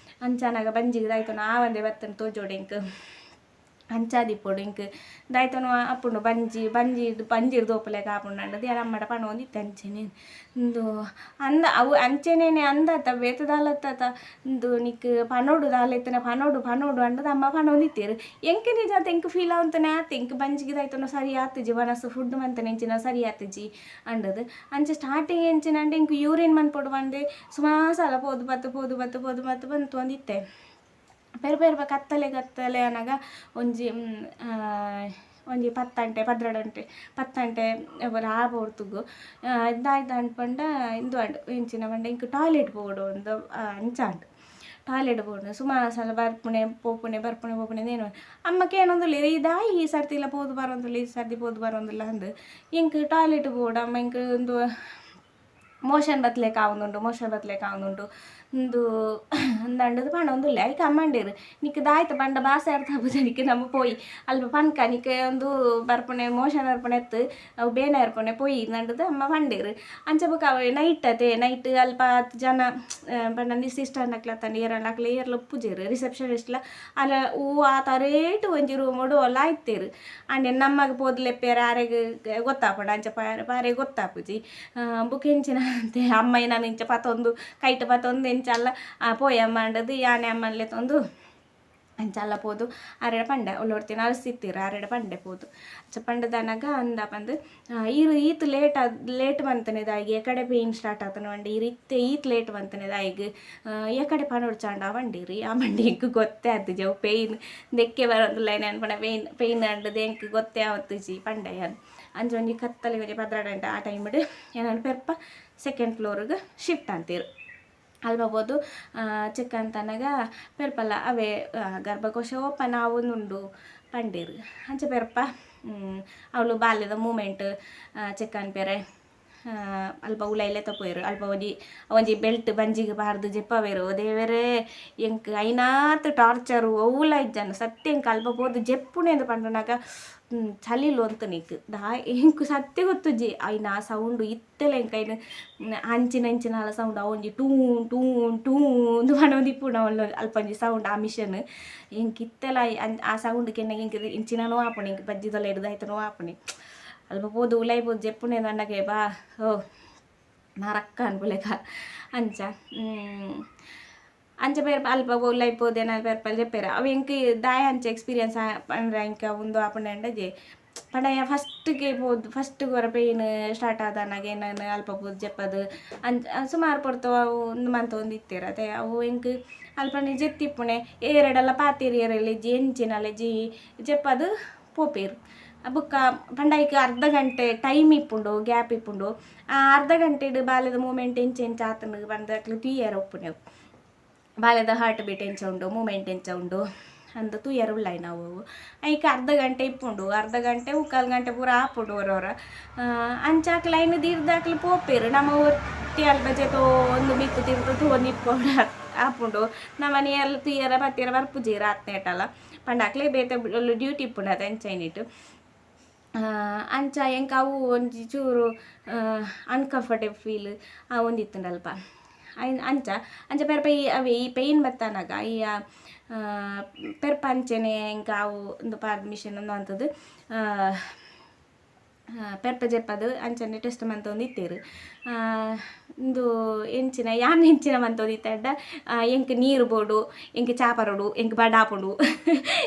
ಅಂಚಾನಗ ಬಂಜಿಗ್ ದಾಯ್ತನೋ ಆವಂದೆ ಬತ್ತನ್ ತೋಜೋಡು ಎಂಕ್. ಅಂಚಾದಿಪ್ಪೊಡು, ಎಂಕ್ ದಾಯ್ತನೋ ಆಪುಂಡು ಬಂಜಿ ಬಂಜಿ ಬಂಜಿಡ್ ದೋಪುಲೆಕ ಆಪುಂಡು ಅಂಡದು ಯಾನ್ ಅಮ್ಮಡ ಪನೊಂದಿತ್ತೆ. ಅಂಚೆನೆ ಇಂದು ಅಂದ ಅವು ಅಂಚೆನೇನೆ ಅಂದತ್ತ, ಬೇತೆ ದಾಲತ್ತತ ಇಂದು ನಿಕ್ ಪನೊಡು ದಾಲ ಇತ್ತುಂಡ ಪನೊಡು ಪನೊಡು ಅಂಡದು ಅಮ್ಮ ಪನೊಂದಿತ್ತೆರ್. ಎಂಕ್ ನಿಜ ಎಂಕ್ ಫೀಲ್ ಆವೊಂತನೆ ಆತ್, ಎಂಕ್ ಬಂಜಿಗ್ ದಾಯ್ತನೋ ಸರಿ ಆತುಜಿ, ವನಸ್ ಫುಡ್ ಮಂತನೆ ಎಂಚಿನ ಸರಿ ಆತುಜಿ ಅಂಡದು. ಅಂಚ ಸ್ಟಾರ್ಟಿಂಗ್ ಎಂಚಿನ ಅಂಡ, ಎಂಕ್ ಯೂರಿನ್ ಮನ್ಪೊಡು ಪಂದೆ ಸುಮಾರು ಸಲ ಪೋದು ಬತ್ತು, ಪೋದು ಬತ್ತು, ಪೋದು ಬತ್ತು ಬಂತೊಂದಿತ್ತೆ. ಪೆರ್ ಪೆರ್ಪ ಕತ್ತಲೆ ಕತ್ತಲೆ ಆನಗ ಒಂಜಿ ಒಂಜಿ ಪತ್ತಂಟೆ ಪದ್ರಡಂಟೆ ಪತ್ತಂಟೆ ಆ ಪೊರ್ತುಗು ದಾಯ್ತ ಪಂಡ, ಇಂದು ಆಂಡ್. ಎಂಚಿನ ಪಂಡ, ಎಂಕ್ ಟಾಯ್ಲೆಟ್ ಪೋವೊಡು ಅಂದ್ ಅಂಚ ಆಂಡ್. ಟಾಯ್ಲೆಟ್ ಪೋವೊಡು, ಸುಮಾರು ಸಲ ಬರ್ಪುನೆ ಪೋಪುನೆ ಬರ್ಪುನೆ ಪೋಪುನೆ ಏನು. ಅಮ್ಮ ಕೇನೊಂದುಲ್ಲೆರ್, ಈ ದಾಯಿ ಈ ಸರ್ತಿಲ ಪೋದು ಬರೋಂದುಲ್ಲ, ಈ ಸರ್ತಿ ಪೋದು ಬರೋಂದುಲ್ಲ ಅಂದ್. ಎಂಕ್ ಟಾಯ್ಲೆಟ್ ಪೋವೊಡು ಅಮ್ಮ, ಎಂಕ್ ಉಂದು ಮೋಷನ್ ಬತ್ಲೆಕ ಆವೊಂದುಂಡು, ಮೋಷನ್ ಬತ್ಲೆಕ ಆವೊಂದುಂಡು ಉಂದು ಅಂದಂಡದು ಪಂಡೊಂದುಲ್ಲೆ. ಐಕ್ ಅಮ್ಮಂಡೇರು, ನಿಕ್ ದಾಯ್ತ ಪಂಡ ಬಾಸೆ ಅರ್ಥ ಆಪುಜ ನಿಕ್, ನಮ ಪೋಯಿ ಅಲ್ಪ ಪನ್ಕ, ನಿಕ್ ಉಂದು ಬರ್ಪುನೆ ಮೋಷನ್ ಬರ್ಪುನೆ ಅತ್ತು, ಅವು ಬೇನೆ ಬರ್ಪುನೆ, ಪೋಯಿ ಅಂಡದು ಅಮ್ಮ ಪಂಡೇರು. ಅಂಚ ಬೊಕ ಅವು ನೈಟ್ ಅತೆ, ನೈಟ್ ಅಲ್ಪ ಜನ ಪಂಡ ಸಿಸ್ಟರ್ ನಕ್ಲ ಅತ್ತಂಡ ಏರಾಂಡ ಅಕ್ಲ ಏರ್ಲ ಉಪ್ಪುಜೆರ್. ರಿಸೆಪ್ಷನಿಸ್ಟ್ಲ ಅಲ್ಲ ಹೂ ಆತ ರೇಟ್ ಒಂಜಿ ರೂಮುಡು ಓಲ ಇತ್ತೆರ್. ಆಂಡ ನಮ್ಮಗ್ ಪೋದು ಲೆಪ್ಪೆರ್ ಆರೆಗ್ ಗೊತ್ತಾಪುಂಡು, ಅಂಚ ಪಾರೆ ಪಾರೆಗ್ ಗೊತ್ತಾಪುಜಿ. ಬೊಕ ಎಂಚಿನ ಅಂತೆ, ಅಮ್ಮ ಎನನ್ ಇಂಚ ಪತೊಂದು, ಕೈಟ್ ಪತೊಂದು ಎಂಚಲ್ಲ ಪೋಯಮ್ಮ ಅಂಡದು. ಯಾನೆ ಅಮ್ಮನ್ ಲೆತ್ತೊಂದು ಅಂಚಲ್ಲ ಪೋದು ಆರೆಡ ಪಂಡೆ. ಒಳ್ಳೊರ್ತಿ ನರ್ಸ್ ಇತ್ತೆರ್, ಆರೆಡ ಪಂಡೆ ಪೋದು. ಅಂಚ ಪಂಡದನಗ ಅಂದ ಪಂದ್, ಈರ್ ಈತ್ ಲೇಟ್ ಲೇಟ್ ಮಂತನೆ ದಾಯೆಗ್, ಎಕಡೆ ಪೇಯ್ನ್ ಸ್ಟಾರ್ಟ್ ಆತನ ಪಂಡ, ಈರ್ ಇತ್ತೆ ಈತ್ ಲೇಟ್ ಮಂತನೆ ದಾಯೆಗ್, ಎಕಡೆ ಪನೊಡ್ಚಾಂಡ ಪಂಡೀರ್. ಆ ಮಂಡಿ ಎಂಕ್ ಗೊತ್ತೇ ಆತುಜಿ, ಅವು ಪೇಯ್ನ್ ದೆಕ್ಕೆ ಬರೋಂದುಲ್ಲ ಅನ್ಪುಣ. ಪೇಯ್ನ್ ಪೇಯ್ನ್ ಅಂಡದು ಎಂಕ್ ಗೊತ್ತೇ ಆವತ್ತುಜಿ ಪಂಡೆ ಯಾನ್. ಅಂಚ ಒಂಜಿ ಕತ್ತಲೆ ಒಂಜಿ 12 ಗಂಟೆ ಆ ಟೈಮ್ಡ್ ಎನನ್ ಪೆರ್ಪ ಸೆಕೆಂಡ್ ಫ್ಲೋರ್ಗ್ ಶಿಫ್ಟ್ ಅಂತೀರು. ಅಲ್ಪ ಪೋದು ಚೆಕ್ ಅಂತನಗ ಪೆರ್ಪಲ್ಲ ಅವೇ ಗರ್ಭಕೋಶ ಓಪನ್ ಆವೊಂದುಂಡು ಪಂಡೇರು. ಅಂಚ ಪೆರ್ಪ ಅವಳು ಬಾಲ್ಯದ ಮೂಮೆಂಟ್ ಚೆಕ್ ಅನ್ಪೆರೆ ಅಲ್ಪ ಉಲಾಯಿ ಲೆತ್ತ ಪೋಯೆರ್. ಅಲ್ಪ ಒಂಜಿ ಒಂಜಿ ಬೆಲ್ಟ್ ಬಂಜಿಗ್ ಪಾರ್ದ್ ಜೆಪ್ಪವೆರ್. ದೇವೆರೇ, ಎಂಕ್ ಐನಾತ್ ಟಾರ್ಚರ್ ಒವ್ಲ ಇಜ್ಜಂಡ್ ಸತ್ಯ. ಎಂಕ್ ಅಲ್ಪ ಪೋದು ಜೆಪ್ಪುನೆ ಪಂಡನಗ ಚಲಿಲ್ ಒಂತುನಿಕ್ ದಾ ಎಂಕ್ ಸತ್ಯ ಗೊತ್ತುಜ್ಜಿ. ಐನ ಆ ಸೌಂಡು ಇತ್ತೆಲ ಎಂಕ್ ಐನ್ ಅಂಚಿನ ಅಂಚಿನ ಸೌಂಡ್, ಅವು ಒಂಜಿ ಟೂ ಟೂ ಟೂ ಇಂದು ಪನೊಂದಿಪ್ಪುಂಡು. ಅವ್ಲು ಅಲ್ಪ ಒಂಜಿ ಸೌಂಡ್, ಆ ಮಿಷನ್ ಎಂಕ್ ಇತ್ತೆಲ ಆ ಸೌಂಡ್ ಕೆನ್ನಗ ಎಂಕ್ ಎಂಚಿನನೋ ಆಪುಂಡು. ಎಂಕ್ ಬಜ್ಜಿದೊಲ ದಾಯ್ತನೋ ಆಪುಂಡು. ಅಲ್ಪ ಪೋದು ಉಲಾಯಿ ಪೋದು ಜೆಪ್ಪುನೆ ದಂಡಗೆ ಬಾ ಓ ನರಕ ಅನ್ಪುಲೆಕ. ಅಂಚ ಅಂಚ ಪೇರ್ ಅಲ್ಪ ಉಲಾಯಿ ಪೋದು ಏನಾರು ಪೇರ್ಪಲ್ ಜೆಪ್ಪೆರ್. ಅವು ಎಂಕ್ ದಾಯ ಅಂಚ ಎಕ್ಸ್ಪೀರಿಯನ್ಸ್ ಪಂಡ್ರೆ, ಎಂಕ್ ಉಂದು ಆಪುಂಡು ಅಂಡಜೆ. ಪಂಡ ಫಸ್ಟ್ಗೆ ಪೋದು ಫಸ್ಟ್ ಒರ ಪೇಯ್ನ್ ಸ್ಟಾರ್ಟ್ ಆದನಾಗ ನಾನು ಅಲ್ಪ ಪೋದು ಜೆಪ್ಪದು ಅಂಚ ಸುಮಾರು ಪೊರ್ತು ಅವು ಉಂದು ಮಂತೊಂದು ಇತ್ತೆರ್ ಅತೆ. ಅವು ಎಂಕ್ ಅಲ್ಪನೆ ಜೆತ್ತಿಪ್ಪುನೆ ಏರೆಡಲ ಪಾತೆರಿಯೆರೆಲ ಇಜ್ಜಿ, ಎಂಚಿನಲ ಇಜ್ಜಿ, ಜೆಪ್ಪದು ಪೋಪೆರ್. ಬೊಕ್ಕ ಪಂಡ ಐಕ್ ಅರ್ಧ ಗಂಟೆ ಟೈಮ್ ಇಪ್ಪುಂಡು, ಗ್ಯಾಪ್ ಇಪ್ಪುಂಡು. ಆ ಅರ್ಧ ಗಂಟೆಡ್ ಬಾಲೆದ ಮೂಮೆಂಟ್ ಎಂಚ ಎಂಚ ಆತುಂಡು ಪಂದ್ ಅಕ್ಲು ತೂಯೆರೆ ಉಪ್ಪುನೆ. ಬಾಲೆದ ಹಾರ್ಟ್ ಬೀಟ್ ಎಂಚ ಉಂಡು, ಮೂಮೆಂಟ್ ಎಂಚ ಉಂಡು ಅಂದ್ ತೂಯೆರೆ ಉಳ್ಳಾಯಿನ ಅವು. ಐಕ್ ಅರ್ಧ ಗಂಟೆ ಇಪ್ಪುಂಡು, ಅರ್ಧ ಗಂಟೆ ಮುಕ್ಕಾಲು ಗಂಟೆ ಪೂರ ಆಪುಂಡು ಒರ ಒರ. ಅಂಚ ಅಕ್ಲು ಐನ್ ದೀರ್ದ್ ಅಕ್ಲು ಪೋಪೆರ್. ನಮ ಒರ್ತಿ ಅಲ್ಪ ಜೆತೊಂದು ಮಿತ್ತ್ ತಿರ್ತ್ ತೂವೊಂದು ಇಪ್ಪೊಡು ಆಪುಂಡು. ನಮನ್ ಏರ್ಲ ತೂಯೆರೆ ಪತ್ತಿಯೆರೆ ಬರ್ಪುಜೆರ್ ಆತ್ನೇಟಲ. ಪಂಡ ಅಕ್ಲೆ ಬೇತೆ ಡ್ಯೂಟಿ ಇಪ್ಪುಂಡು ಅತೆ ಅಂಚ ಐನಿಟ್. ಅಂಚ ಎಂಕ್ ಅವು ಒಂಜಿ ಚೂರು ಅನ್ಕಂಫರ್ಟೇಬಲ್ ಫೀಲ್ ಆವೊಂದಿತ್ತುಂಡು ಅಲ್ಪ. ಅಂಚ ಅಂಚ ಪೆರ್ಪ ಈ ಅವೇ ಈ ಪೇಯ್ನ್ ಬತ್ತನಗ ಈ ಪೆರ್ಪ ಅಂಚೆನೆ ಎಂಕ್ ಅವು ಉಂದು ಪರ್ಮಿಷನ್ ಉಂದು ಮಂತುದು ಪೆರ್ಪ ಜೆಪ್ಪದು ಅಂಚನೆ ಟೆಸ್ಟ್ ಮಂತೊಂದು ಇತ್ತೆರ್. ಉಂದು ಎಂಚಿನ ಯಾನ್ ಎಂಚಿನ ಮಂತೊಂದಿತ್ತೆಂಡ, ಎಂಕ್ ನೀರು ಬೋಡು, ಎಂಕ್ ಚಾ ಪರೊಡು, ಎಂಕ್ ಬಡಾಪುಂಡು,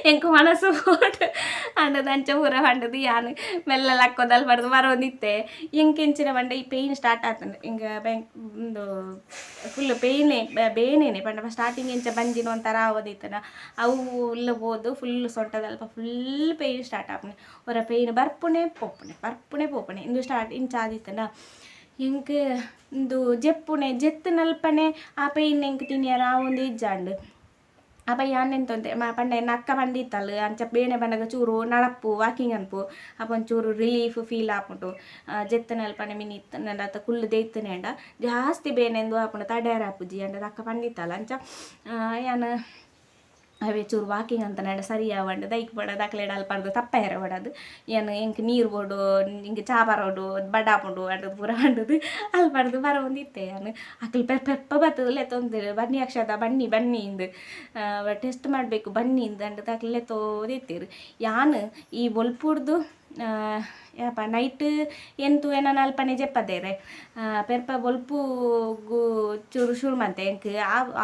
ಎಂಕ್ ವನಸ್ ಬೋಡು ಅಂಡದ ಅಂಚ ಪೂರ ಪಂಡದು ಯಾನ್ ಮೆಲ್ಲ ಲಕ್ಕೋದು ಅಲ್ಪ ಬರೋಂದಿತ್ತೆ. ಎಂಕ್ ಎಂಚಿನ ಪಂಡ ಈ ಪೇಯ್ನ್ ಸ್ಟಾರ್ಟ್ ಆತುಂಡು ಎಂಕ್ ಬ್ಯಾಂಕ್ ಉಂದು ಫುಲ್ ಪೇಯ್ನೆ ಬೇನೆನೆ. ಪಂಡ ಸ್ಟಾರ್ಟಿಂಗ್ ಎಂಚ ಬಂಜಿನ ಒಂಥರ ಆವೊಂದಿತ್ತನ, ಅವು ಉಲ್ಲ ಪೋದು ಫುಲ್ ಸೊಂಟದಲ್ಪ ಫುಲ್ ಪೇಯ್ನ್ ಸ್ಟಾರ್ಟ್ ಆಪುಂಡು. ಒರ ಪೇಯ್ನ್ ಬರ್ಪುನೆ ಪೋಪುನೆ, ಬರ್ಪುನೆ ಪೋಪುನೆ, ಇಂದು ಸ್ಟಾರ್ಟ್ ಇಂಚ ಆದಿತ್ತನ. ಎಂಕ್ ಉಂದು ಜೆಪ್ಪುನೆ ಜೆತ್ತುನಲ್ಪನೆ ಆ ಪೇಯ್ನ್ ಎಂಕ್ ತಿನಿಯರ ಆವೊಂದು ಇಜ್ಜಾಂಡ್. ಅಪ ಯಾನ್ ಎಂತೊಂತೆ ಪಂಡ ಎನ್ನ ಅಕ್ಕ ಪಂಡಿತ್ತಲ್, ಅಂಚ ಬೇನೆ ಬನ್ನಗ ಚೂರು ನಡಪು, ವಾಕಿಂಗ್ ಅನ್ಪು, ಅಪ ಒಂಚೂರು ರಿಲೀಫ್ ಫೀಲ್ ಆಪುಂಡು. ಜೆತ್ತುನಲ್ಪನೆ ಮಿನಿ ಇತ್ತುಂಡ ಅತ್ತ ಕುಲ್ಲುದೇ ಇತ್ತುನೇಂಡ ಜಾಸ್ತಿ ಬೇನೆಂದು ಆಪುಂಡು, ತಡೆಯರ ಆಪುಜಿ ಅಂಡದ ಅಕ್ಕ ಪಂಡಿತ್ತಲ್. ಅಂಚ ಯಾನ್ ಅವೇ ಚೂರು ವಾಕಿಂಗ್ ಅಂತ ಸರಿ ಆವಂಡ್ ದೈಕ್ ಬೋಡಾದ್ ಅಕ್ಲೆಡ ಅಲ್ಪರ್ದ್ ತಪ್ಪಯೆರೆ ಬೋಡಾದ್ ಯಾನ್ ಎಂಕ್ ನೀರು ಬೋಡು, ಎಂಕ್ ಚಾ ಪರೊಡು, ಬಡಾಪುಂಡು ಅಂಡದ್ ಪೂರ ಪಂಡುದು ಅಲ್ಪರ್ದ್ ಬರೊಂದಿತ್ತೆ ಯಾನ್. ಅಕ್ಲು ಪೆಪ್ಪ ಪೆಪ್ಪ ಬತ್ತುದು ಲೆತ್ತೊಂದೆರ್, ಬನ್ನಿ ಅಕ್ಷತಾ ಬನ್ನಿ ಬನ್ನಿ ಇಂದ್, ಟೆಸ್ಟ್ ಮಾಡಬೇಕು ಬನ್ನಿ ಇಂದ್ ಅಂಡದ್ ಅಕ್ಲು ಲೆತ್ತೋದಿತ್ತೆರ್. ಯಾನ್ ಈ ಬೊಲ್ಪುಡ್ದು ಯಾಪ ನೈಟ್ ಎಂತು ಎನನ್ ಅಲ್ಪನೆ ಜೆಪ್ಪದೇರೆ ಪೆರ್ಪ ಬೊಲ್ಪುಗು ಚೂರು ಶುರು ಮಂತೆ. ಎಂಕ್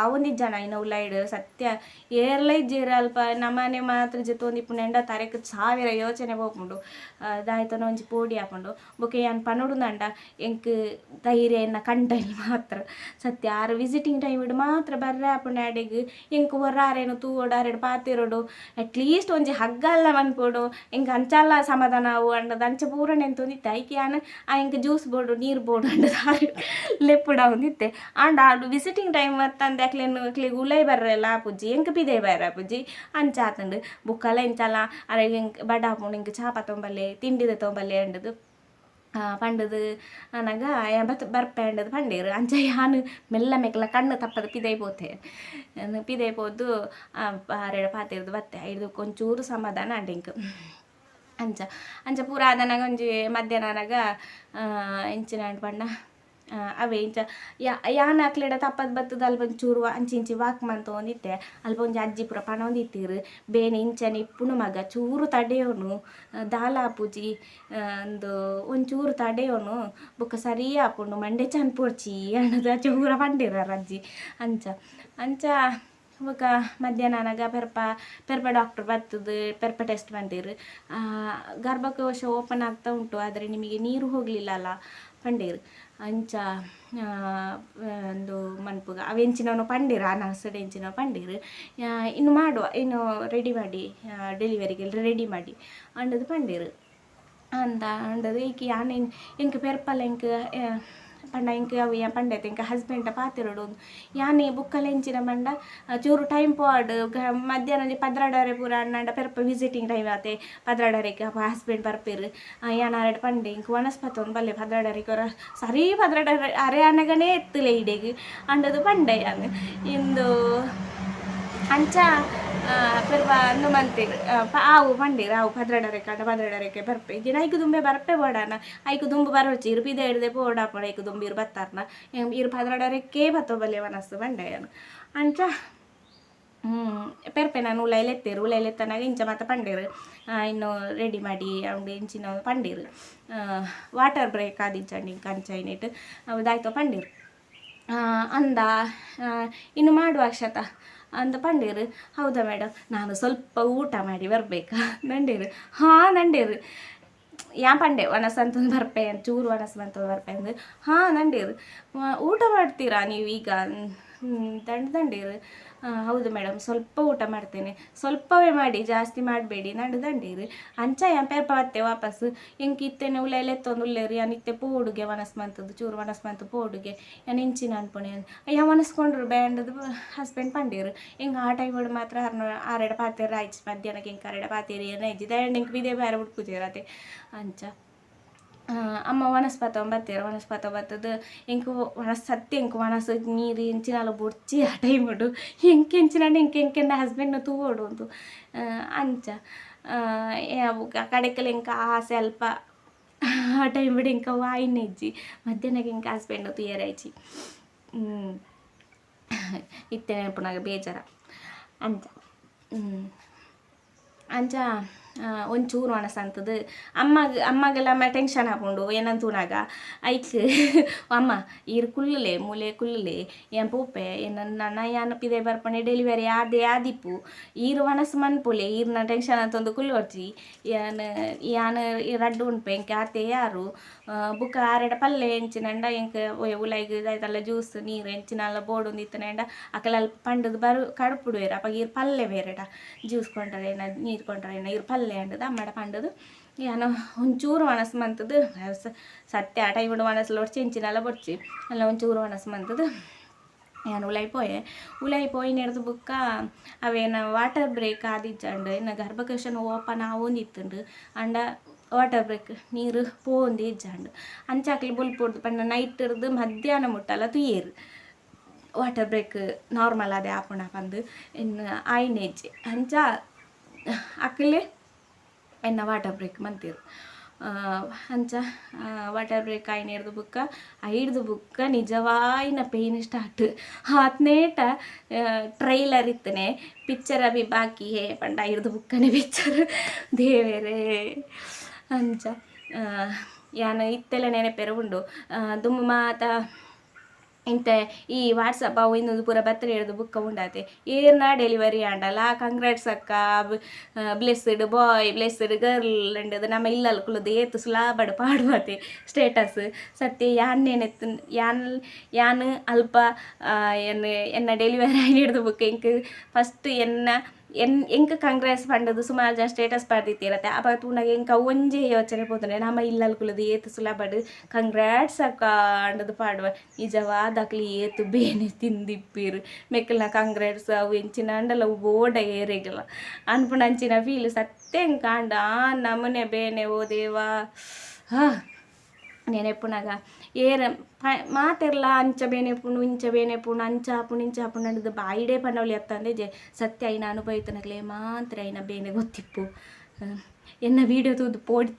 ಆವೊಂದಿಜ್ಜಾನ ಐನ ಉಲಯಿಡ್ ಸತ್ಯ. ಏರ್ಲ ಇಜ್ಜೆರ್ ಅಲ್ಪ, ನಮನೆ ಮಾತ್ರ ಜೆತ್ತೊಂದಿಪ್ಪುನೆಂಡ ತರೆಕ್ ಸಾವಿರ ಯೋಚನೆ ಪೋಪುಂಡು, ದಾಯ್ತನ ಒಂಜಿ ಪೋಡಿ ಆಪುಂಡು. ಬೊಕ ಯಾನ್ ಪನೊಡುಂದಂಡ ಎಂಕ್ ಧೈರ್ಯ ಎನ್ನ ಕಂಡನಿ ಮಾತ್ರ ಸತ್ಯ. ಆರ್ ವಿಸಿಟಿಂಗ್ ಟೈಮ್ ಮಾತ್ರ ಬರ್ರೆ ಆಪುಂಡು ಆಡೆಗ್. ಎಂಕ್ ಒರ ಆರೆನ್ ತೂವೊಡು, ಆರೆಡ್ ಪಾತೆರೊಡು, ಅಟ್ಲೀಸ್ಟ್ ಒಂಜಿ ಹಗ್ಗಲ್ಲ ಮನ್ಪೊಡು, ಎಂಕ್ ಅಂಚಲ ಸಮಾಧಾನ ಆವು ಅಂಡದ ಅಂಚ ಪೂರ ನೆಂತೊಂದಿತ್ತೆ. ಐಕ್ ಯಾನ್ ಆ ಎಂಕ್ ಜ್ಯೂಸ್ ಬೋಡು, ನೀರು ಬೋಡು ಅಂಡದ ಲೆಪ್ಪುಡಾವೊಂದಿತ್ತೆ. ಆಂಡ ಆಡು ವಿಸಿಟಿಂಗ್ ಟೈಮ್ ಅತ್ತಂದೆ ಅಕ್ಲೆನ್ ಅಕ್ಲೆಗ್ ಉಲಯಿ ಬರ್ರೆಲ ಆಪುಜಿ, ಎಂಕ್ ಪಿದಯಿ ಬರ್ರೆ ಆಪುಜಿ, ಅಂಚ ಆತುಂಡು. ಬೊಕ್ಕಲ ಎಂಚಲ ಅರೆಗ್ ಎಂಕ್ ಬಡ ಆಪುಂಡು, ಎಂಕ್ ಚಾ ಪತೊಂಬಲ್ಲೆ, ತಿಂಡಿ ದೆತೊಂಬಲ್ಲೆ ಅಂಡದು ಪಂಡುದು ಆನಗ ಬತ್ ಬರ್ಪೆ ಅಂಡದು ಪಂಡೇರು. ಅಂಚ ಯಾನ್ ಮೆಲ್ಲ ಮೆಕ್ಲ ಕಣ್ಣು ತಪ್ಪದ ಪಿದಯಿ ಪೋತೆ. ಪಿದಯಿ ಪೋದು ಆರೆಡ ಪಾತೆರ್ದು ಬತ್ತೆ. ಐಡ್ದ್ ಒಂಚೂರು ಸಮಾಧಾನ ಆಂಡ್ ಎಂಕ್. ಅಂಚ ಅಂಚ ಪೂರ ಆದನಾಗ ಒಂಜಿ ಮಧ್ಯಾಹ್ನ ಆನಗ ಎಂಚಿನ ಆಂಡ್ ಪಂಡ, ಅವೇ ಇಂಚ ಯಾನ್ ಅಕ್ಲೆಡ ತಪ್ಪದ್ ಬತ್ತುದು ಅಲ್ಪ ಒಂಚೂರು ಅಂಚಿ ಇಂಚಿ ವಾಕ್ ಮಂತೊಂದಿತ್ತೆ. ಅಲ್ಪ ಒಂಜಿ ಅಜ್ಜಿ ಪೂರ ಪನೊಂದಿತ್ತೆರ್, ಬೇನೆ ಇಂಚನೆ ಇಪ್ಪುನು ಮಗ, ಚೂರು ತಡೆಯೋನು, ದಾಲ ಆಪುಜಿ, ಉಂದು ಒಂಚೂರು ತಡೆಯೋನು, ಬೊಕ್ಕ ಸರಿ ಆಪುಂಡು, ಮಂಡೆ ಚನ್ಪೊಡ್ಚಿ ಅಂಡದ ಚೂರ ಪಂಡೆರ್ ಆರ್ ಅಜ್ಜಿ. ಅಂಚ ಅಂಚ ಬೊಕ ಮಧ್ಯಾಹ್ನ ಆನಗ ಪೆರ್ಪ ಪೆರ್ಪ ಡಾಕ್ಟ್ರ್ ಬತ್ತುದು ಪೆರ್ಪ ಟೆಸ್ಟ್ ಮಂತೆರ್. ಗರ್ಭಕೋಶ ಓಪನ್ ಆಗ್ತಾ ಉಂಟು, ಆದರೆ ನಿಮಗೆ ನೀರು ಹೋಗಲಿಲ್ಲ ಅಲ್ಲ ಪಂಡೇರು. ಅಂಚ ಒಂದು ಮನ್ಪುಗ ಅವು ಎಂಚಿನವನು ಪಂಡೇರು, ಆ ನರ್ಸ್ಡ್ ಎಂಚಿನವು ಪಂಡೇರು. ಇನ್ನು ಮಾಡುವ, ಇನ್ನು ರೆಡಿ ಮಾಡಿ, ಡೆಲಿವರಿಗೆ ರೆಡಿ ಮಾಡಿ ಅಂಡದು ಪಂಡೇರು. ಅಂದ ಅಂಡದು ಈಕೆ ಯಾನ್ ಎಂಕ್ ಪೆರ್ಪಲ ಎಂಕ್ ಪಂಡ ಎಂಕ್ ಅವು ಪಂಡೆತ್ ಎಂಕ್ ಹಸ್ಬೆಂಡ ಪಾತೆರೊಡು. ಯಾನೆ ಬುಕ್ಕಲ ಎಂಚಿನ ಪಂಡ ಚೂರು ಟೈಮ್ ಪೋವಡ್, ಮಧ್ಯಾಹ್ನ ಒಂಜಿ ಪದ್ರಾಡರೆ ಪೂರ ಅಣ್ಣಂಡ ಪೆರ್ಪ ವಿಸಿಟಿಂಗ್ ಟೈಮ್ ಆತೆ ಪದ್ರಾಡರೆಗ್. ಅಪ ಹಸ್ಬೆಂಡ್ ಬರ್ಪೆರ್. ಯಾನ್ ಆರೆಡ್ ಪಂಡೆ, ಎಂಕ್ ವನಸ್ ಪತ್ತೊಂದು ಬಲ್ಲೆ ಪದ್ರಾಡರೆಗ್ ಒರ, ಸರಿ ಪದ್ರಾಡರೆ ಅರೆ ಆನಗನೇ ಎತ್ತುಲೆ ಇಡೆಗ್ ಅಂಡದು ಪಂಡೆ ಯಾನ್ ಇಂದು. ಅಂಚ ಪೆರ್ಪ ಅಂದು ಮಂತೆರ್ ಆವು ಪಂಡೆರ್. ಆವು ಪದ್ರಾಡರೆ ಕಂಡ ಪದ್ರಾಡರೆಕ್ಕೆ ಬರ್ಪೆ ಇಜ್ಜಿಂಡ ಐಕ್ ದುಂಬೆ ಬರ್ಪೆ ಬೋಡಾನ, ಐಕ್ ದುಂಬು ಬರೋಚಿ, ಇರು ಪಿದಯಿ ಹಿಡ್ದೆ ಪೋಡಾಪುಂಡು. ಐಕ್ ದುಂಬು ಇರು ಬತ್ತಾರ್ನ ಇರು ಪದ್ರಾಡರೆಕ್ಕೇ ಬತ್ತೊ ಬಲ್ಲೆ ವನಸ್ ಪಂಡೆ ಯಾನ್. ಅಂಚ ಪೆರ್ಪೆ ನಾನು ಉಲಯಿ ಲೆತ್ತೆರ್. ಉಲಯಿ ಲೆತ್ತನಾಗ ಇಂಚ ಮಾತ ಪಂಡೆರ್, ಇನ್ನು ರೆಡಿ ಮಾಡಿ ಅವ್ಂಡು ಇಂಚಿನ ಪಂಡೆರ್. ವಾಟರ್ ಬ್ರೇಕ್ ಆದಿಜ್ಜಂಡ್ ಇಂಕ್ ಅಂಚ ಐನೆಟ್ ಅವು ದಾಯ್ತೋ ಪಂಡೆರ್. ಅಂದ ಇನ್ನು ಮಾಡುವ ಅಕ್ಷತ ಅಂದ ಪಂಡೇರು. ಹೌದಾ ಮೇಡಮ್, ನಾನು ಸ್ವಲ್ಪ ಊಟ ಮಾಡಿ ಬರಬೇಕಾ ನಂಡೇರು. ಹಾಂ ನಂಡೇರು. ಯಾ ಪಂಡೆ ವನಸ್ ಅಂತಂದು ಬರ್ಪೆ, ಚೂರು ವನಸ್ ಮಂತೊಂದು ಬರ್ಪೆ ಅಂದು. ಹಾಂ ನಂಡೀರು, ಊಟ ಮಾಡ್ತೀರಾ ನೀವು ಈಗ? ದಂಡ ದಂಡೀರು. ಹೌದು ಮೇಡಮ್, ಸ್ವಲ್ಪ ಊಟ ಮಾಡ್ತೇನೆ, ಸ್ವಲ್ಪವೇ ಮಾಡಿ, ಜಾಸ್ತಿ ಮಾಡಬೇಡಿ ನಂಡು ದಂಡೀರು. ಅಂಚ ಯಾನ್ ಪೇಪ ಬತ್ತೆ ವಾಪಸ್. ಎಂಕ್ ಇತ್ತೆನೆ ಉಲ ಎತ್ತೊಂದು ಉಲ್ಲೇರು. ಯಾನ್ ಇತ್ತೆ ಪೋಡುಗೆ ವನಸ್ ಮಂತದ್ದು, ಚೂರು ವನಸ್ ಮಂತು ಪೋಡುಗೆ, ಯಾನ್ ಇಂಚಿನ ಅನ್ಪುಣೆ. ಅಯ್ಯ ವನಸ್ಕೊಂಡ್ರು ಬ್ಯಾಂಡದು ಹಸ್ಬೆಂಡ್ ಪಂಡೀರು. ಎಂಕ್ ಆ ಟೈಮ್ ಮಾತ್ರ ಅರ್ನ ಆರೆಡ ಪಾತೆರ ಆಯ್ಚಿ. ಮಧ್ಯಾಹ್ನಕ್ಕೆ ಎಂಕ್ ಅರೆಡ ಪಾತೆರ ಏನ ಇಜ್ಜಿ. ದಯಂಡ ಎಂಕ್ ಬಿದೆ ಬೇರೆ ಉಡ್ಪುಜೇರತೆ. ಅಂಚ ಅಮ್ಮ ವನಸ್ಪತ ಬತ್ತೆರ್. ವನಸ್ಪತ ಬತ್ತದು ಎಂಕ್ ವನಸ್ ಸತ್ಯ ಎಂಕ್ ವನಸ್ ನೀರು ಎಂಚಿನಾಲ ಬೊಡ್ಚಿ. ಆ ಟೈಮುಡು ಎಂಕ್ ಎಂಚಿನ ಎಂಕ್ ಎಂಕೆನ್ನ ಹಸ್ಬೆಂಡ್ನ ತೂವೊಡು ಅಂದು. ಅಂಚ ಕಡೆಕಲ್ ಎಂಕ್ ಆಸೆ ಅಲ್ಪ ಆ ಟೈಮುಡು ಎಂಕ್ ಅವು ಆಯಿನ ಇಜ್ಜಿ. ಮಧ್ಯಾಹ್ನಕ್ಕೆ ಎಂಕ್ ಹಸ್ಬೆಂಡ್ ತೂಯೆರೆ ಆಯ್ಚಿ. ಇತ್ತೆ ನೆನಪುನಾಗ ಬೇಜಾರ. ಅಂಚ ಅಂಚ ಒಂಚೂರು ವನಸ್ ಅಂತದು ಅಮ್ಮಗ್ ಅಮ್ಮಗೆಲ್ಲ ಅಮ್ಮ ಟೆನ್ಷನ್ ಆಪುಂಡು ಏನಂತ ತೂನಾಗ. ಐಕ್ ಅಮ್ಮ ಈರ್ ಕುಲ್ಲುಲೆ, ಮೂಲೆ ಕುಲ್ಲುಲೆ, ಏನ್ ಪೋಪೆ ಏನ ನನ ಯಾನ್ ಪಿದೆ ಬರ್ಪಣೆ, ಡೆಲಿವರಿ ಆದೆ ಆದಿಪ್ಪು, ಈರ್ ವನಸ್ ಮನ್ಪುಲೆ, ಈರ್ನ ಟೆನ್ಷನ್ ಅಂತಂದು ಕುಲ್ಲೊರ್ಚಿ, ಯಾನ್ ಯಾನ್ ರಡ್ಡು ಉನ್ಪೆ, ಎಂಕ್ ಆತೆ ಯಾರು ಬುಕ್ಕ ಆರೆಡ ಪಲ್ಲೆ ಎಂಚಿನಂಡ ಎಂಕ್ ಉಲೈಗ್ ದಾಯ್ತಲ್ಲ ಜ್ಯೂಸ್ ನೀರು ಎಂಚಿನಲ್ಲ ಬೋಡೊಂದು ಇತ್ತನಂಡ ಅಕಲ್ ಅಲ್ಪ ಪಂಡದು ಬರು ಕಡುಪುಡುವೆರ್. ಅಪಗ ಈರ್ ಪಲ್ಲೆ ಬೇರೆಡ ಜ್ಯೂಸ್ ಕೊಂಡರೇನ ನೀರು ಕೊಂಡರೇನ ಈರ್ ಪಲ್ಲೆ ಅಂಡದು ಅಮ್ಮಡ ಪಂಡದು. ಯಾನ್ ಒಂಚೂರು ವನಸ್ ಮಂತದು ಸತ್ಯ ಆ ಟೈಮುಡು ವನಸ್ ಬೊಡ್ಚಿ, ಎಂಚಿನಲ ಬೊಡ್ಚಿ ಅಲ್ಲ, ಒಂಚೂರು ವನಸ್ ಮಂತದು ಯಾನ್ ಉಲಾಯಿ ಪೋಯೆ. ಉಲಾಯಿ ಪೋಯಿನೆಡ್ದ್ ಬುಕ್ಕ ಅವೇನ ವಾಟರ್ ಬ್ರೇಕ್ ಆದಿಜ್ಜಂಡ್. ಎನ್ನ ಗರ್ಭಕೋಶನ ಓಪನ್ ಆವೊಂದಿತ್ತುಂಡು, ಆಂಡ ವಾಟರ್ ಬ್ರೇಕ್ ನೀರು ಪೋವೊಂದೇ ಇಜ್ಜಂಡ್. ಅಂಚ ಅಕ್ಲು ಬೊಲ್ಪುಡ್ದು ಪಂಡ ನೈಟ್ ರ್ದು ಮಧ್ಯಾಹ್ನ ಮುಟ್ಟಲ ತೂಯೆರ್, ವಾಟರ್ ಬ್ರೇಕ್ ನಾರ್ಮಲ್ ಆದೆ ಆಪುಂಡ ಪಂದ್. ಎನ್ನ ಆಯಿನೆಜ್ಜಿ. ಅಂಚ ಅಕ್ಲೆ ಎನ್ನ ವಾಟರ್ ಬ್ರೇಕ್ ಮಂತೆರ್. ಅಂಚ ವಾಟರ್ ಬ್ರೇಕ್ ಆಯಿನೆಡ್ದ್ ಬುಕ್ಕ, ಐಡ್ದ್ ಬುಕ್ಕ ನಿಜವಾಯಿನ ಪೇಯ್ನ್ ಸ್ಟಾರ್ಟ್. ಆತ್ನೇಟ ಟ್ರೈಲರ್ ಇತ್ತನೆ, ಪಿಕ್ಚರ್ ಅಭಿ ಬಾಕಿ ಹೇ ಪಂಡ ಐಡ್ದ್ ಬುಕ್ಕನೆ ಪಿಕ್ಚರ್. ದೇವೆರೇ. ಅಂಚ ಯಾನ್ ಇತ್ತೆಲ ನೆನಪೆರೆ ಉಂಡು. ದುಂಬು ಮಾತ ಇಂತೆ ಈ ವಾಟ್ಸಪ್ ಅವು ಇಂದು ಪೂರ ಬತ್ತರೆ ಹಿಡ್ದು ಬುಕ್ಕ ಉಂಡಾತೆ. ಏರ್ನ ಡೆಲಿವರಿ ಆಂಡಲ ಕಂಗ್ರಾಟ್ಸ್ ಅಕ್ಕ, ಬ್ಲೆಸ್ಡ್ ಬಾಯ್, ಬ್ಲೆಸ್ಡ್ ಗರ್ಲ್ ಅಂಡದು ನಮ್ಮ ಇಲ್ಲಲ್ ಕುಲ್ಲುದು ಏತ್ ಸುಲಾಬಡ್ ಪಾಡುವತೆ ಸ್ಟೇಟಸ್. ಸತ್ಯ ಯಾನ್ ನೆನೆತ್ ಯಾನ್ ಯಾನ್ ಅಲ್ಪ ಎನ್ ಎನ್ನ ಡೆಲಿವರಿ ಆಯಿ ಹಿಡ್ದು ಬುಕ್ಕ ಎಂಕ್ ಫಸ್ಟ್ ಎನ್ನ ಎನ್ ಎಂಕ್ ಕಂಗ್ರಾಟ್ಸ್ ಪಂಡದು ಸುಮಾರು ಜನ ಸ್ಟೇಟಸ್ ಪಾಡ್ದಿತ್ತೆರತೆ. ಅಪಗ ತೂನಗ ಎಂಕ್ ಅವು ಒಂಜೇ ಯೋಚನೆ ಪೋತುಂಡೆ, ನಮ ಇಲ್ಲಲ್ ಕುಲ್ಲುದು ಏತ್ ಸುಲಭಡ್ ಕಂಗ್ರಾಟ್ಸ್ ಅಕ್ಕ ಅಂಡದು ಪಾಡುವ, ನಿಜವಾದ ಅಕ್ಲು ಏತ್ ಬೇನೆ ತಿಂದಿಪ್ಪೀರ್, ಮೆಕ್ಕಲ್ನ ಕಂಗ್ರಾಟ್ಸ್ ಅವು ಎಂಚಿನ ಅಂಡಲ ಅವು ಬೋಡ ಏರೆಗ್ಲ ಅನ್ಪುನ ಅಂಚಿನ ಫೀಲ್ ಸತ್ಯ ಎಂಕ್ ಆಂಡ. ಆ ನಮೂನೆ ಬೇನೆ, ಓ ದೇವಾ. ಹಾ ನೆನೆಪುನಗ ಏರ ಮಾತೆರ್ಲ ಅಂಚ ಬೇನೆ ಪುಂಡು, ಇಂಚ ಬೇನೆ ಪುಂಡು, ಅಂಚ ಆಪುಂಡು, ಇಂಚ ಆಪುಂಡು ಅಂಡದು ಬಾಯಿಡೇ ಪನೊಲಿ ಅತ್ತಂದೆ ಜೆ. ಸತ್ಯ ಐನ ಅನುಭವಿತನಕ್ಲೆ ಮಾತ್ರ ಐನ ಬೇನೆ ಗೊತ್ತಿಪ್ಪು. ಎನ್ನ ವೀಡಿಯೋ ತೂದು ಪೋಡ್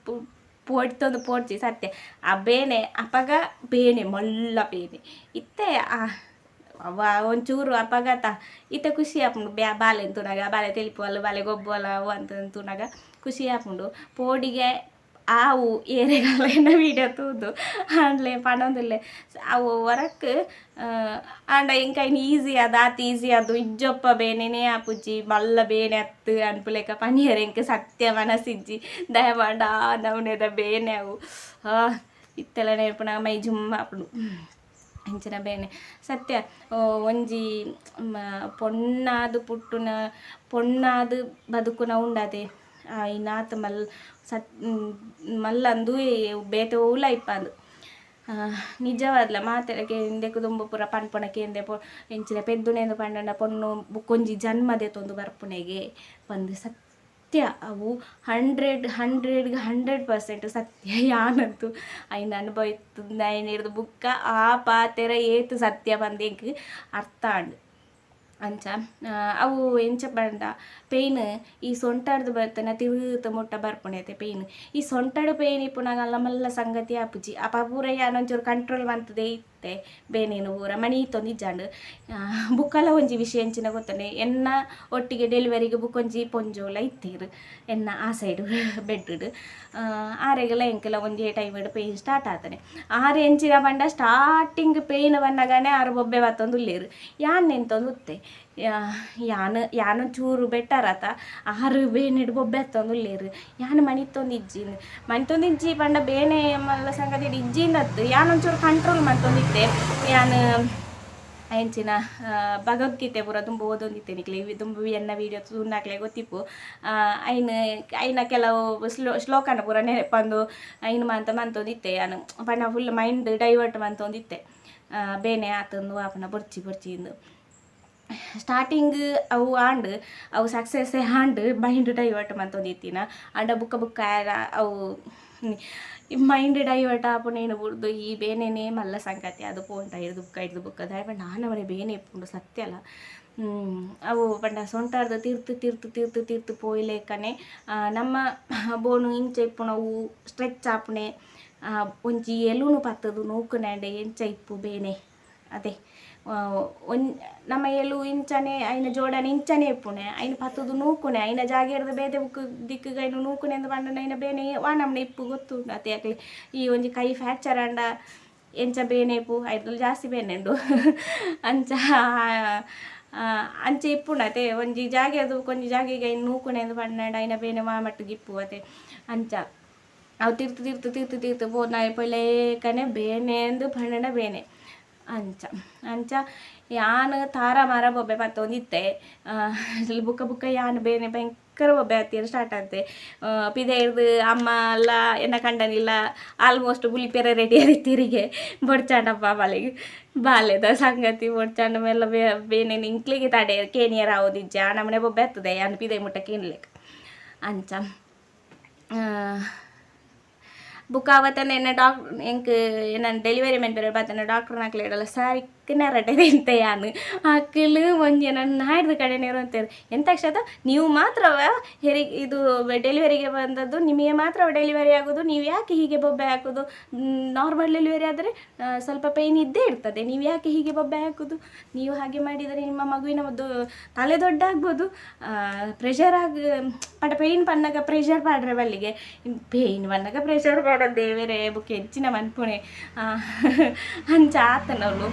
ಪೋಡ್ತೊಂದು ಪೋಡ್ಚಿ. ಸತ್ಯ ಆ ಬೇನೆ ಅಪಗ ಬೇನೆ ಮಲ್ಲ ಬೇನೆ ಇತ್ತೆ. ಆ ಅವ ಒಂಚೂರು ಅಪಗತ ಇತ್ತೆ ಖುಷಿ ಆಪುಂಡು. ಬ್ಯಾ ಬಾಲೆನ್ ತೂನಗ, ಬಾಲೆ ತೆಲಿಪುವಲ್, ಬಾಲೆ ಗೊಬ್ಬುವಲ್ಲ ಅವು ಅಂತ ತೂನಗ ಖುಷಿ ಆಪುಂಡು. ಪೋಡಿಗೆ ಆವು ಏರೆಗಲ ಎನ್ನ ವೀಡಿಯೋ ತೂದು ಆಂಡ್ಲೆ ಪನೊಂದುಲ್ಲೆ ಅವು ಹೊರಕ್. ಆಂಡ ಎಂಕ್ ಐನ್ ಈಸಿ ಆದ್ ಆತ್ ಈಸಿ ಅದು ಇಜ್ಜೊಪ್ಪ, ಬೇನೆನೇ ಆಪುಜಿ, ಮಲ್ಲ ಬೇನೆ ಅತ್ತು ಅನ್ಪುಲೆಕ ಪನಿಯರೆ ಎಂಕ್ ಸತ್ಯ ಮನಸ್ಸಿಜ್ಜಿ. ದಯಮಾಂಡ ಆ ನಮೂನೆದ ಬೇನೆ ಅವು. ಇತ್ತೆಲ ನೆನಪುನಗ ಮೈ ಜುಮ್ ಆಪುಂಡು, ಅಂಚಿನ ಬೇನೆ ಸತ್ಯ. ಒಂಜಿ ಪೊಣ್ಣಾದ್ ಪುಟ್ಟುನ, ಪೊಣ್ಣಾದ್ ಬದುಕುನ ಉಂಡತೆ ಐನಾತ್ ಮಲ್ ಸತ್ ಮಲ್ಲಂದು ಬೇತೆ ಒವ್ಲ ಇಪ್ಪಂದು ನಿಜವಾದ್ಲ. ಮಾತೆರೆಗೆ ಇಂದೆಕ್ ದುಂಬು ಪೂರ ಪನ್ಪುನ ಕೇಂದೆ, ಪೊ ಎಂಚಿನ ಪೆದ್ದುನೆಂದು ಪಂಡಂಡ ಪೊಣ್ಣು ಬುಕ್ಕೊಂಜಿ ಜನ್ಮ ದೆತ್ತೊಂದು ಬರ್ಪುನೆಗೆ ಪಂದ್. ಸತ್ಯ ಅವು ಹಂಡ್ರೆಡ್ ಹಂಡ್ರೆಡ್ಗೆ 100% ಸತ್ಯ. ಯಾನಂತು ಐನ್ ಅನುಭವಿತ್ ಐನ್ ಬುಕ್ಕ ಆ ಪಾತೆರ ಏತ್ ಸತ್ಯ ಪಂದ್ ಎಂಕ್ ಅರ್ಥ ಆಂಡ್. ಅಂಚ ಅವು ಎಂಚ ಪಂಡ ಪೇಯ್ನ್ ಈ ಸೊಂಟಡ್ದು ಬರ್ತನ ತಿರ್ತ್ ಮುಟ್ಟ ಬರ್ಪುಂಡೈತೆ ಪೇಯ್ನ್. ಈ ಸೊಂಟಡ್ ಪೇಯ್ನ್ ಇಪ್ಪುನಗ ಅಲ್ಲ ಮಲ್ಲ ಸಂಗತಿ ಆಪುಜಿ. ಅಪ ಪೂರ ಯಾನ್ ಒಂಚೂರು ಕಂಟ್ರೋಲ್ ಮಂತುದೇ ಇತ್ತೆ, ಬೇನೆನ್ ಪೂರ ಮಣೀತೊಂದು ಇಜ್ಜಾಂಡ್. ಬುಕ್ಕಲ ಒಂಜಿ ವಿಷಯ ಎಂಚಿನ ಗೊತ್ತುಂಡೆ? ಎನ್ನ ಒಟ್ಟಿಗೆ ಡೆಲಿವರಿಗೆ ಬುಕ್ಕೊಂಜಿ ಪೊಂಜೋಲ ಇತ್ತೆರ್ ಎನ್ನ ಆ ಸೈಡ್ ಬೆಡ್ಡ್. ಆರೆಗೆಲ್ಲ ಎಂಕೆಲ ಒಂಜೇ ಟೈಮ್ಡ್ ಪೇಯ್ನ್ ಸ್ಟಾರ್ಟ್ ಆತನೆ. ಆರ್ ಎಂಚಿನ ಪಂಡ ಸ್ಟಾರ್ಟಿಂಗ್ ಪೇಯ್ನ್ ಬನ್ನಗನೆ ಆರು ಬೊಬ್ಬೆ ಬತ್ತೊಂದು ಉಲ್ಲೆರ್. ಯಾನ್ ನೆಂತೊಂದು ಉತ್ತೆ. ಯಾನ್ ಯಾನ್ ಚೂರು ಬೆಟರ್ ಆತ. ಆರು ಬೇನೆಡ್ ಬೊಬ್ಬೆ ಅತ್ತೊಂದುಲ್ಲೆರ್. ಯಾನ್ ಮಣಿತೊಂದಿಜ್ಜಿ, ಮಣಿತೊಂದಿಜ್ಜಿ ಪಂಡ ಬೇನೆ ಮಲ್ಲ ಸಂಗತಿ ಇಜ್ಜಿಂದತ್ತು. ಯಾನ್ ಒಂಚೂರು ಕಂಟ್ರೋಲ್ ಮಂತೊಂದಿತ್ತೆ. ಯಾನ್ ಎಂಚಿನ ಭಗವದ್ಗೀತೆ ಪೂರ ದುಂಬು ಓದೊಂದಿತ್ತೆ. ನಿಕ್ಲೆ ದುಂಬು ಎನ್ನ ವೀಡಿಯೋ ತೂನಾಕ್ಲೆ ಗೊತ್ತಿಪ್ಪು. ಐನ್ ಐನ ಕೆಲವು ಶ್ಲೋಕನ ಪೂರ ನೆನಪಂದು ಐನ್ ಮಾಂತ ಮಂತೊಂದಿತ್ತೆ ಯಾನ್. ಪಂಡ ಫುಲ್ ಮೈಂಡ್ ಡೈವರ್ಟ್ ಮಂತೊಂದಿತ್ತೆ. ಬೇನೆ ಆತಂದು ಆಪುನ ಬೊರ್ಚಿ ಬೊರ್ಚಿ ಇಂದು ಸ್ಟಾರ್ಟಿಂಗ್ ಅವು ಆಂಡ್, ಅವು ಸಕ್ಸಸ್ ಆಂಡ್. ಮೈಂಡ್ ಡೈವರ್ಟ್ ಮಂತೊಂದಿತ್ತಿನ ಆಂಡ ಬುಕ್ಕ ಬುಕ್ಕ ಅವು ಮೈಂಡ್ ಡೈವರ್ಟ್ ಆಪುನೇನು ಬುಡ್ದು ಈ ಬೇನೆನೇ ಮಲ್ಲ ಸಂಗತಿ. ಅದು ಪೋಂಟ ಹಿಡ್ದು ಬುಕ್ಕ ಹಿಡ್ದು ಬುಕ್ಕ ದಾಯೆ ಪಂಡ ಆನವರೆ ಬೇನೆ ಇಪ್ಪುಂಡು ಸತ್ಯಲ. ಅವು ಪಂಡ ಸೊಂಟಾರ್ದ ತಿರ್ತು ತಿರ್ತು ತಿರ್ತು ತಿರ್ತು ಪೋಯಿಲೆಕ್ಕನೆ ನಮ್ಮ ಬೋನು ಇಂಚ ಇಪ್ಪುನವು ಸ್ಟ್ರೆಚ್ ಆಪುನೆ. ಒಂಜಿ ಎಲುನು ಪತ್ತದು ನೂಕುನಾಂಡ ಎಂಚ ಇಪ್ಪು ಬೇನೆ ಅದೇ. ನಮ್ಮ ಎಲು ಇಂಚನೆ ಐನ ಜೋಡಣೆ ಇಂಚನೆ ಇಪ್ಪುನೆ. ಐನ ಪತ್ತದು ನೂಕುನೆ, ಐನ ಜಾಗೆರ್ದ ಬೇತೆ ಬುಕ್ ದಿಕ್ಕುಗ್ ಐನ ನೂಕುನೆ ಅಂದ್ ಪಂಡ ಐನ ಬೇನೆ ವಾ ನಮ್ನೆ ಇಪ್ಪು ಗೊತ್ತುಂಡು ಅತೆ ಅಕ್ಲೆ. ಈ ಒಂಜಿ ಕೈ ಫ್ರ್ಯಾಕ್ಚರ್ ಆಂಡ ಎಂಚ ಬೇನೆ ಇಪ್ಪು, ಐತಲ್ ಜಾಸ್ತಿ ಬೇನೆ ಉಂಡು. ಅಂಚ ಅಂಚ ಇಪ್ಪುಂಡು ಅತೆ. ಒಂಜಿ ಜಾಗೆ ಅದು ಒಂಜಿ ಜಾಗೆಗೆ ಐನ್ ನೂಕುನೆ ಅಂದ್ ಪಂಡ ಐನ ಬೇನೆ ವಾ ಮಟ್ಟಿಗೆ ಇಪ್ಪು ಅತೆ. ಅಂಚ ಅವು ತಿರ್ತು ತಿರ್ತು ತಿರ್ತು ತಿರ್ತು ಪೋನ ಪೊಯ್ಲೇಕನೆ ಬೇನೆ ಅಂದ್ ಪಂಡ ಬೇನೆ. ಅಂಚ ಅಂಚ ಯಾನ್ ತಾರ ಮಾರ ಬೊಬ್ಬೆ ಪತ್ತೊಂದಿತ್ತೆ. ಬುಕ್ಕ ಬುಕ್ಕ ಯಾನ್ ಬೇನೆ ಭಯಂಕರ ಬೊಬ್ಬೆ ಹತ್ತಿರ ಸ್ಟಾರ್ಟ್ ಆತೆ. ಪಿದೈರ್ದು ಅಮ್ಮ ಎಲ್ಲ ಎನ್ನ ಕಂಡನಿಲ್ಲ ಆಲ್ಮೋಸ್ಟ್ ಬುಲಿಪೆರೆ ರೆಡಿ ಆದಿತ್ತೀರಿಗೆ. ಬೊಡ್ಚಾಂಡಪ್ಪ ಬಾಲೆಗ್ ಬಾಲೆದ ಸಂಗತಿ ಬೊಡ್ಚಾಂಡ ಮೆಲ್ಲ ಬೇನೆ ಇಂಕ್ಲೆಗೆ ತಡೆ ಕೇನಿಯರ್ ಆವೊಂದಿಜ್ಜ. ಆ ನಮನೆ ಬೊಬ್ಬೆ ಹತ್ತದೆ ಯಾನ್ ಪಿದೈ ಮುಟ್ಟ ಕೇನ್ಲೆಕ್. ಅಂಚ ಬುಕ್ಕ ಅವತ್ತನೆ ಎನ್ನ ಎಂಕ್ ಎನ್ನ ಡೆಲಿವರಿ ಮನ್ಪೆರೆ ಬತ್ತನ ಡಾಕ್ಟರ್ನಕ್ಲೆಡಲ ಸರಿಕ್ ನೆರಟೆ ತಿಂತೆ ಯಾನ್. ಅಕ್ಲು ಒಂಜಿ ಎನನ್ ನಾಡ್ದು ಕಡೆ ಅಂತೆರ್. ಎಂತ ಅಕ್ಷತ ನೀವು ಮಾತ್ರವ ಹೆರಿಗೆ ಇದು ಡೆಲಿವರಿಗೆ ಬಂದದ್ದು, ನಿಮಗೆ ಮಾತ್ರ ಡೆಲಿವರಿ ಆಗೋದು, ನೀವು ಯಾಕೆ ಹೀಗೆ ಬೊಬ್ಬೆ ಹಾಕೋದು? ನಾರ್ಮಲ್ ಡೆಲಿವರಿ ಆದರೆ ಸ್ವಲ್ಪ ಪೇಯ್ನ್ ಇದ್ದೇ ಇರ್ತದೆ, ನೀವು ಯಾಕೆ ಹೀಗೆ ಬೊಬ್ಬೆ ಹಾಕೋದು? ನೀವು ಹಾಗೆ ಮಾಡಿದರೆ ನಿಮ್ಮ ಮಗುವಿನ ಒಂದು ತಲೆ ದೊಡ್ಡ ಆಗ್ಬೋದು, ಪ್ರೆಷರ್ ಆಗ ಪಟ ಪೇಯ್ನ್ ಪನ್ನಗ ಪ್ರೆಷರ್ ಪಾಡ್ರೆ ಬಲ್ಲಿಗೆ. ಪೇಯ್ನ್ ಪನ್ನಗ ಪ್ರೆಷರ್ ಪಾಡ ದೇವರೇ ಬುಕ್ ಹೆಚ್ಚಿನ ಮನ್ಪುಣೆ ಅಂಚ ಆತನವಳು.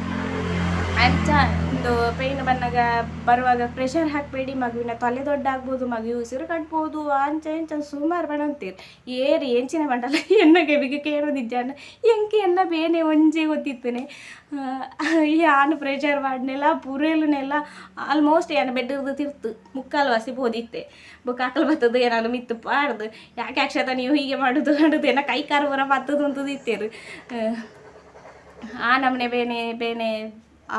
ಅಂಚ ಒಂದು ಪೇಯ್ನ್ ಬನ್ನಗ ಬರುವಾಗ ಪ್ರೆಷರ್ ಹಾಕಬೇಡಿ, ಮಗುವಿನ ತಲೆ ದೊಡ್ಡ ಆಗ್ಬೋದು, ಮಗು ಉಸಿರು ಕಟ್ಬೋದು, ಅಂಚ ಇಂಚ ಸುಮಾರು ಪಣಂತೀರ್. ಏರಿ ಎಂಚಿನ ಬಂಡಲ ಎನ್ನ ಕೆಬಿಗೆ ಕೇಳೋದಿಜ್ಜಾನ. ಎಂಕ್ ಎನ್ನ ಬೇನೆ ಒಂಜೆ ಗೊತ್ತಿತ್ತನೆ. ಯಾನ್ ಪ್ರೆಷರ್ ಪಾಡ್ನೆಲ ಪುರೇಲುನೆಲ್ಲ ಆಲ್ಮೋಸ್ಟ್ ಯಾನ್ ಬೆಡ್ಡರ್ದು ತಿರ್ತು ಮುಕ್ಕಾಲು ವಾಸಿ ಪೋದಿತ್ತೆ. ಬೊಕ್ಕ ಅಕಲ್ ಬತ್ತದು ಏನಾದ್ರು ಮಿತ್ತು ಪಾಡ್ದು ಯಾಕೆ ಅಕ್ಷತ ನೀವು ಹೀಗೆ ಮಾಡುದು ಅಂಡುದು ಎನ್ನ ಕೈ ಕಾರು ಪೂರ ಪತ್ತದು ಉಂತುದು ಇತ್ತೇರು. ಆ ನಮನೆ ಬೇನೆ ಬೇನೆ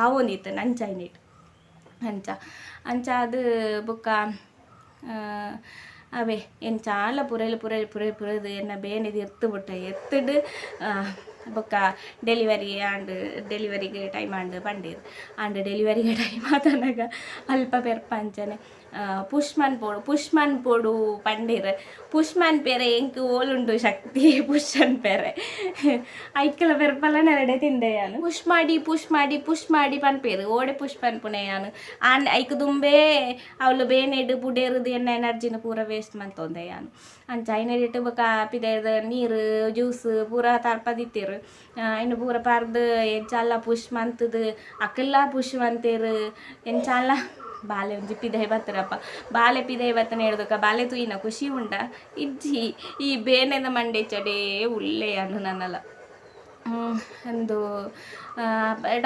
ಆವೊಂದಿತ್ತು ನಂಚ ಐನಿಟ್. ಅಂಚ ಅಂಚ ಅದು ಬೊಕ್ಕ ಅವೇ ಎಂಚಾಲ ಪುರೇಲು ಪುರೇಲು ಪುರೇಲು ಪುರೇದು ಎನ್ನ ಬೇನೆ ಎತ್ತು ಬುಟ್ಟ. ಎತ್ತುಡು ಬೊಕ್ಕ ಡೆಲಿವರಿ ಆಂಡ್. ಡೆಲಿವರಿಗೆ ಟೈಮ್ ಆಂಡ್ ಪಂಡೇರು. ಆಂಡ್ ಡೆಲಿವರಿಗೆ ಟೈಮ್ ಆತನಗ ಅಲ್ಪ ಪೆರ್ಪ ಅಂಚನೆ ಪುಷ್ ಮನ್ಪೊಡು, ಪುಷ್ ಮನ್ಪೊಡು ಪಂಡೇರು. ಪುಷ್ ಮನ್ಪೆರೆ ಎಂಕ್ ಓಲುಂಡು ಶಕ್ತಿ ಪುಷ್ ಅನ್ಪೆರೆ? ಐಕ್ಲ ಪೆರ್ಪಲ ನೆರಡೆ ತಿಂದೆ ಯಾನ್. ಪುಷ್ ಮಾಡಿ ಪುಷ್ ಮಾಡಿ ಪುಷ್ ಮಾಡಿ ಪನ್ಪೇರು. ಓಡೆ ಪುಷ್ ಪನ್ಪುನೆ ಯಾನ್? ಆನ್ ಐಕ್ ದುಂಬೇ ಅವಳು ಬೇನೆಡ್ ಪುಡೇರುದು ಎನ್ನ ಎನರ್ಜಿನ ಪೂರ ವೇಸ್ಟ್ ಮಂತೊಂದೆ ಯಾನ್. ಅಂಚ ಐನೆಡಿಟ್ಟು ಬೊಕ ಪಿದಯ್ದ ನೀರು ಜ್ಯೂಸ್ ಪೂರ ತರ್ಪದಿತ್ತೇರು. ಐನ್ ಪೂರ ಪರ್ದು ಎಂಚಲ್ಲ ಪುಷ್ ಮಂತುದು ಅಕಲ್ಲ ಪುಷ್ ಮಂತೇರು. ಎಂಚಾಲ ಬಾಲೆ ಒಂಜಿ ಪಿದೈ ಬತ್ತರಪ್ಪ. ಬಾಲೆ ಪಿದೈ ಬತ್ತನ ಹಿಡ್ದಕ್ಕ ಬಾಲೆ ತೂಯಿನ ಖುಷಿ ಉಂಡ ಇಜ್ಜಿ. ಈ ಬೇನೆದ ಮಂಡೆ ಚಡೇ ಉಲ್ಲೆ ಅನ್ನು ನನ್ನಲ. ಅಂದು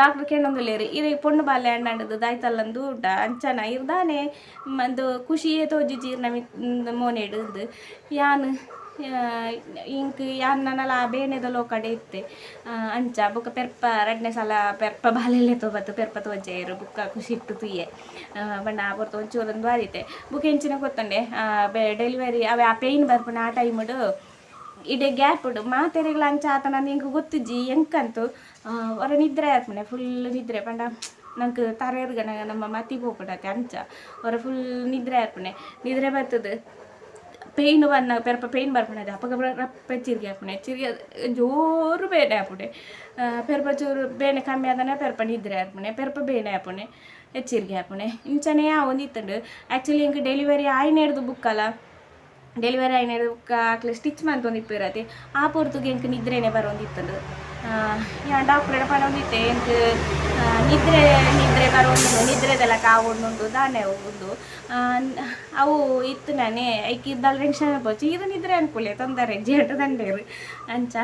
ಡಾಕ್ಟ್ರ್ ಕೇಳೊಂದುಲ್ಲೇರು, ಇರೆ ಪೊಣ್ಣು ಬಾಲೆ ಅಂಡಂಡದು ದಾಯ್ತಲ್ಲಂದು ಉಂಡ ಅಂಚನ ಇರ್ದಾನೆ ಮಂದು ಖುಷಿಯೇ ತೋಜುಜಿ ಇರ್ನ ಮೋನೆಡ್ ಇಂದು. ಯಾನ್ ಇಂಕ್ ಯಾನ್ ನನಲ ಆ ಬೇನೆದ ಲೋಕಡೆ ಇತ್ತೆ. ಅಂಚ ಬೊಕ ಪೆರ್ಪ ರಡ್ಡನೇ ಸಲ ಪೆರ್ಪ ಬಾಲೆಲೆ ಬತ್ತು ಪೆರ್ಪ ತೋಜಾಯೆರ್. ಬೊಕ್ಕ ಖುಷಿಟ್ಟು ತೂಯೆ. ಪಂಡ ಆ ಪೊರ್ತು ಒಂಚೂರು ಆದಿತ್ತೆ. ಬೊಕ ಎಂಚಿನ ಗೊತ್ತುಂಡೆ, ಡೆಲಿವರಿ ಅವೆ ಆ ಪೇಯ್ನ್ ಬರ್ಪುನ ಆ ಟೈಮುಡು ಇಡೆ ಗ್ಯಾಪ್ ಉಂಡು ಮಾತೆರೆಗ್ಲ ಅಂಚ ಆತನ ಎಂಕ್ ಗೊತ್ತುಜ್ಜಿ. ಎಂಕಂತು ಒರ ನಿದ್ರೆ ಆತ್ಮನೆ ಫುಲ್ ನಿದ್ರೆ. ಪಂಡ ನಂಕ್ ತರೆರ್ಗನ ನಮ್ಮ ಮತಿ ಪೋಪುಂಡತೆ. ಅಂಚ ಒರ ಫುಲ್ ನಿದ್ರೆ ಆಪುನೆ. ನಿದ್ರೆ ಬರ್ತದೆ, ಪೇಯ್ನ್ ಬನ್ನ ಪೆರ್ಪ ಪೇಯ್ನ್ ಬರ್ಪುಂಡು. ಅಪಗ ರಪ್ಪ ಎಚ್ಚರಿಗೆ ಆಪುಂಡು. ಎಚ್ಚರಿಗೆ ಜೋರು ಬೇನೆ ಆಪುಂಡೆ. ಪೆರ್ಪ ಚೂರು ಬೇನೆ ಕಮ್ಮಿ ಆದನೆ ಪೆರ್ಪ ನಿದ್ರೆ ಆಪುಂಡೆ. ಪೆರ್ಪ ಬೇನೆ ಆಪುಂಡೆ, ಎಚ್ಚರಿಗೆ ಆಪುಂಡೆ. ಇಂಚನೇ ಆವೊಂದಿತ್ತುಂಡು. ಆ್ಯಕ್ಚುಲಿ ಎಂಕ್ ಡೆಲಿವರಿ ಆಯ್ನೆಡ್ದು ಬುಕ್ಕಲ, ಡೆಲಿವರಿ ಆಯ್ನೆಡ್ದು ಬುಕ್ಕ ಅಕ್ಲೆ ಸ್ಟಿಚ್ ಮಂತೊಂದಿಪ್ಪೆರತೆ, ಆ ಪೊರ್ತುಗೆ ಎಂಕ್ ನಿದ್ರೆನೆ ಬರೊಂದಿತ್ತುಂಡು. ಯಾನ್ ಡಾಕ್ಟ್ರೆಡ ಪನೊಂದಿತ್ತೆ, ಎಂಕ್ ನಿದ್ರೆ ನಿದ್ರೆ ಬರೋಂಡು, ನಿದ್ರೆದೆಲ್ಲ ಕಾವೊಂಡುಂಡು ದಾನೆ ಉಂದು. ಅವು ಇತ್ತು ನಾನೇ ಐಕ್ ಇದ್ದಾಲ್ ಟೆನ್ಷನ್ ಪೋಚಿ, ಇದು ನಿದ್ರೆ ಅನ್ಪುಲೆ, ತೊಂದರೆ ಜೇಟು ದಂಡೇರು. ಅಂಚ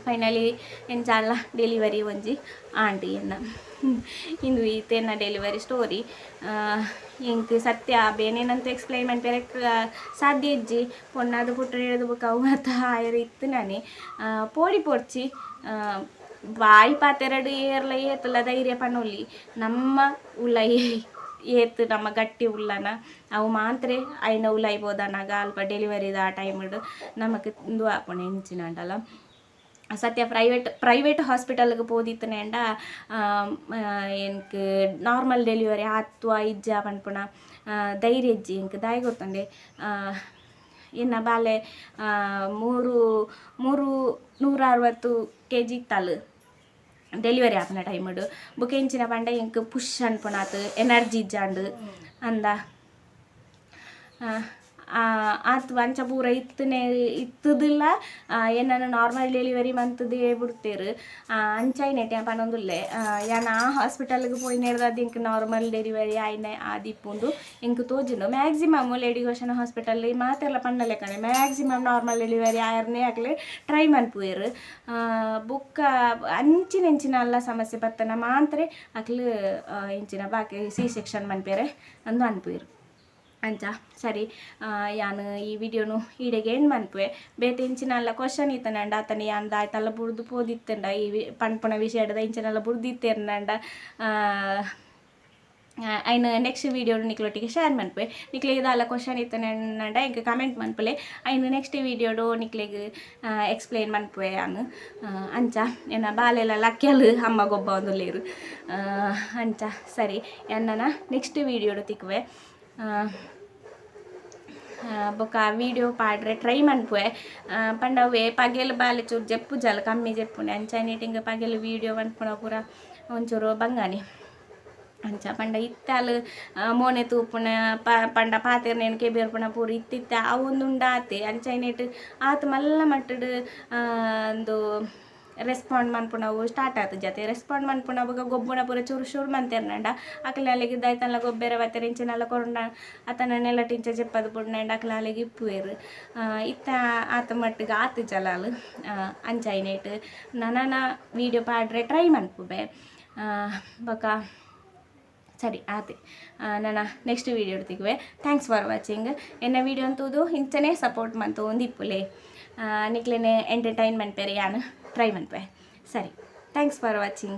ಫೈನಲಿ ಎಂಚಾಲ ಡೆಲಿವರಿ ಒಂಜಿ ಆಂಡ್ ಎನ್ನ. ಇಂದು ಈತೆನ್ನ ಡೆಲಿವರಿ ಸ್ಟೋರಿ. ಎಂಕ್ ಸತ್ಯ ಬೇನೇನಂತ ಎಕ್ಸ್ಪ್ಲೈನ್ ಮನ್ಪೆರೆ ಸಾಧ್ಯ ಇಜ್ಜಿ. ಪೊಣ್ಣಾದ್ ಪುಟ್ಟುನ ಬೊಕ ಅವು ಮಾತ ಆಯೆರ್ ಇತ್ತು ನಾನೇ. ಪೋಡಿ ಪೋಡ್ಚಿ, ಬಾಯಿ ಪಾತೆರಡು ಏರ್ಲ ಏತುಲ ಧೈರ್ಯ ಪನೊಲಿ. ನಮ್ಮ ಉಲಯಿ ಏತ್ ನಮ್ಮ ಗಟ್ಟಿ ಉಲ್ಲನ ಅವು ಮಾತ್ರೆ ಐನ ಉಲಾಯಿ ಪೋದನಾಗ ಅಲ್ಪ ಡೆಲಿವರಿದ ಆ ಟೈಮ್ಡ್ ನಮಕ್ ಉಂದು ಆಪುಂಡು. ಎಂಚಿನಾಂಡಲ ಸತ್ಯ ಪ್ರೈವೇಟ್ ಪ್ರೈವೇಟ್ ಹಾಸ್ಪಿಟಲ್ಗೆ ಪೋದಿತ್ತನೇಂಡ ಎಂಕ್ ನಾರ್ಮಲ್ ಡೆಲಿವರಿ ಆತ್ವಾ ಇಜ್ಜಾ ಪನ್ಪುನ ಧೈರ್ಯ ಇಜ್ಜಿ ಎಂಕ್. ದಾಯೆ ಗೊತ್ತುಂಡೆ? ಎನ್ನ ಬಾಲೆ ಮೂರು ಮೂರು 160 ಕೆಜಿ ಇತ್ತಲ್ ಡೆಲಿವರಿ ಆಪುನ ಟೈಮ್ಡ್. ಬೊಕ ಎಂಚಿನ ಪಂಡ ಎಂಕ್ ಪುಷ್ ಅನ್ಪುನಾತ್ ಎನರ್ಜಿ ಇಜ್ಜಾಂಡ್ ಅಂದ. ಆತ್ ಅಂಚ ಪೂರ ಇತ್ತನೆ ಇತ್ತುದಿಲ್ಲ, ಎನ್ನನ ನಾರ್ಮಲ್ ಡೆಲಿವರಿ ಮಂತುದೇ ಬುಡ್ತೆರ್. ಅಂಚಾಯಿನೆಟ್ ಯಾನ್ ಪನೊಂದುಲ್ಲೆ, ಯಾನ್ ಆ ಹಾಸ್ಪಿಟಲ್ಗೆ ಪೋಯಿನೆಡ್ದಾದ್ ಎಂಕ್ ನಾರ್ಮಲ್ ಡೆಲಿವರಿ ಆಯಿನ ಆದಿಪ್ಪುಂದು ಎಂಕ್ ತೋಜುಂಡು. ಮ್ಯಾಕ್ಸಿಮಮ್ ಲೇಡಿ ಗೋಷನ್ ಹಾಸ್ಪಿಟಲ್ ಮಾತೆರ್ಲ ಪಂಡ ಲೆಕ್ಕನೆ ಮ್ಯಾಕ್ಸಿಮಮ್ ನಾರ್ಮಲ್ ಡೆಲಿವರಿ ಆಯರ್ನೇ ಅಕ್ಲೆ ಟ್ರೈ ಮನ್ಪುವೆರ್. ಬೊಕ್ಕ ಅಂಚಿನ ಎಂಚಿನ ಅಲ್ಲ ಸಮಸ್ಯೆ ಬತ್ತನ ಮಾತ್ರೆ ಅಕ್ಲು ಇಂಚಿನ ಬಾಕಿ ಸಿ ಸೆಕ್ಷನ್ ಮನ್ಪೆರೆ ಅಂದು ಅನ್ಪುವೆರ್. ಅಂಚ ಸರಿ, ಯಾನ್ ಈ ವಿಡಿಯೋನು ಈಡೆಗೆ ಎಂಡ್ ಮನ್ಪುವೆ. ಬೇತೆ ಇಂಚಿನ ಅಲ್ಲ ಕ್ವಶನ್ ಇತ್ತನಂಡ, ಅತನ ಯಾನ್ ದಾಯ್ತಲ್ಲ ಬುಡ್ದು ಪೋದಿತ್ತಂಡ, ಈ ಪನ್ಪುನ ವಿಷಯದ ಇಂಚಿನೆಲ್ಲ ಬುಡ್ದಿತ್ತೆರ್ನಂಡ, ಐನ್ ನೆಕ್ಸ್ಟ್ ವೀಡಿಯೋ ನಿಕ್ಲೊಟ್ಟಿಗೆ ಶೇರ್ ಮನ್ಪುವೆ. ನಿಕ್ಲೆಗ್ ದಾಲ ಕ್ವಶನ್ ಇತ್ತನಂಡ ಎಂಕ್ ಕಮೆಂಟ್ ಮನ್ಪುಲೆ. ಐನ್ ನೆಕ್ಸ್ಟ್ ವೀಡಿಯೋಡು ನಿಕ್ಲೆಗ್ ಎಕ್ಸ್ಪ್ಲೇನ್ ಮನ್ಪುವೆ ಯಾನ್. ಅಂಚ ಎನ್ನ ಬಾಲೆಲ ಲಕ್ಕ್ಯಲ್, ಅಮ್ಮ ಗೊಬ್ಬ ಒಂದುಲ್ಲೆರ್. ಅಂಚ ಸರಿ, ಎನ್ನನ ನೆಕ್ಸ್ಟ್ ವೀಡಿಯೋಡು ತಿಕ್ಕುವೆ. ಬೊಕ ವೀಡಿಯೋ ಪಾಡ್ರೆ ಟ್ರೈ ಮನ್ಪುವೆ. ಪಂಡ ಅವೇ ಪಗೆಲ್ ಬಾಲೆ ಚೂರು ಜೆಪ್ಪು ಜಲ ಕಮ್ಮಿ ಜೆಪ್ಪುನೆ. ಅಂಚ ಇಂಗ್ ಪಗೆಲ್ ವೀಡಿಯೋ ಮನ್ಪುನ ಪೂರ ಒಂಚೂರು ಬಂಗಾನೆ. ಅಂಚ ಪಂಡ ಇತ್ತಾಲ್ ಮೋನೆ ತೂಪುನ ಪಂಡ ಪಾತೆರ್ನೇನ್ ಕೆಬಿರ್ಪುನ ಪೂರ ಇತ್ತಿತ್ತೆ ಅವೊಂದುಂಡು ಆತೆ. ಅಂಚ ಆತ್ ಮಲ್ಲ ಮಟ್ಟಡ್ ಉಂದು ರೆಸ್ಪಾಂಡ್ ಮನ್ಪುನವು ಸ್ಟಾರ್ಟ್ ಆತು ಜತೆ. ರೆಸ್ಪಾಂಡ್ ಮನ್ಪುನ ಬೊಕ ಗೊಬ್ಬುನ ಪೂರ ಚೂರು ಶುರು ಮಂತೆರ್ನಂಡ ಅಕ್ಲೆ ಅಲೆಗ್ ದಾಯ್ತನ್ಲ ಗೊಬ್ಬೆರೆ ಬತ್ತೆರ್ ಇಂಚಿನೆಲ್ಲ ಕೊರ್ಂಡ ಅತನ ನೆಲಟ್ ಇಂಚ ಜೆಪ್ಪದು ಬುಡ್ನಂಡ ಅಕ್ಲೆ ಅಲೆಗ್ ಇಪ್ಪುವೆರ್. ಇತ್ತ ಆತ ಮಟ್ಟಿಗೆ ಆತು ಜಲಾಲ್. ಅಂಚಾಯಿನೇಟ್ ನನನ ವೀಡಿಯೋ ಪಾಡ್ರೆ ಟ್ರೈ ಮನ್ಪುಬೆ. ಬೊಕ ಸರಿ ಆತೆ, ನನ್ನ ನೆಕ್ಸ್ಟ್ ವೀಡಿಯೋ ತಿಕ್ಕುವೆ. Thanks for watching. ಎನ್ನ ವೀಡಿಯೋ ತೂದು ಇಂಚನೇ ಸಪೋರ್ಟ್ ಮಂತೊಂದಿಪ್ಪುಲೆ. ನಿಕ್ಲೆನೆ ಎಂಟರ್ಟೈನ್ಮೆಂಟ್ ಪೆರೆ ಯಾನ್ ಟ್ರೈ ಮನ್ಪೆ. ಸರಿ, thanks for watching.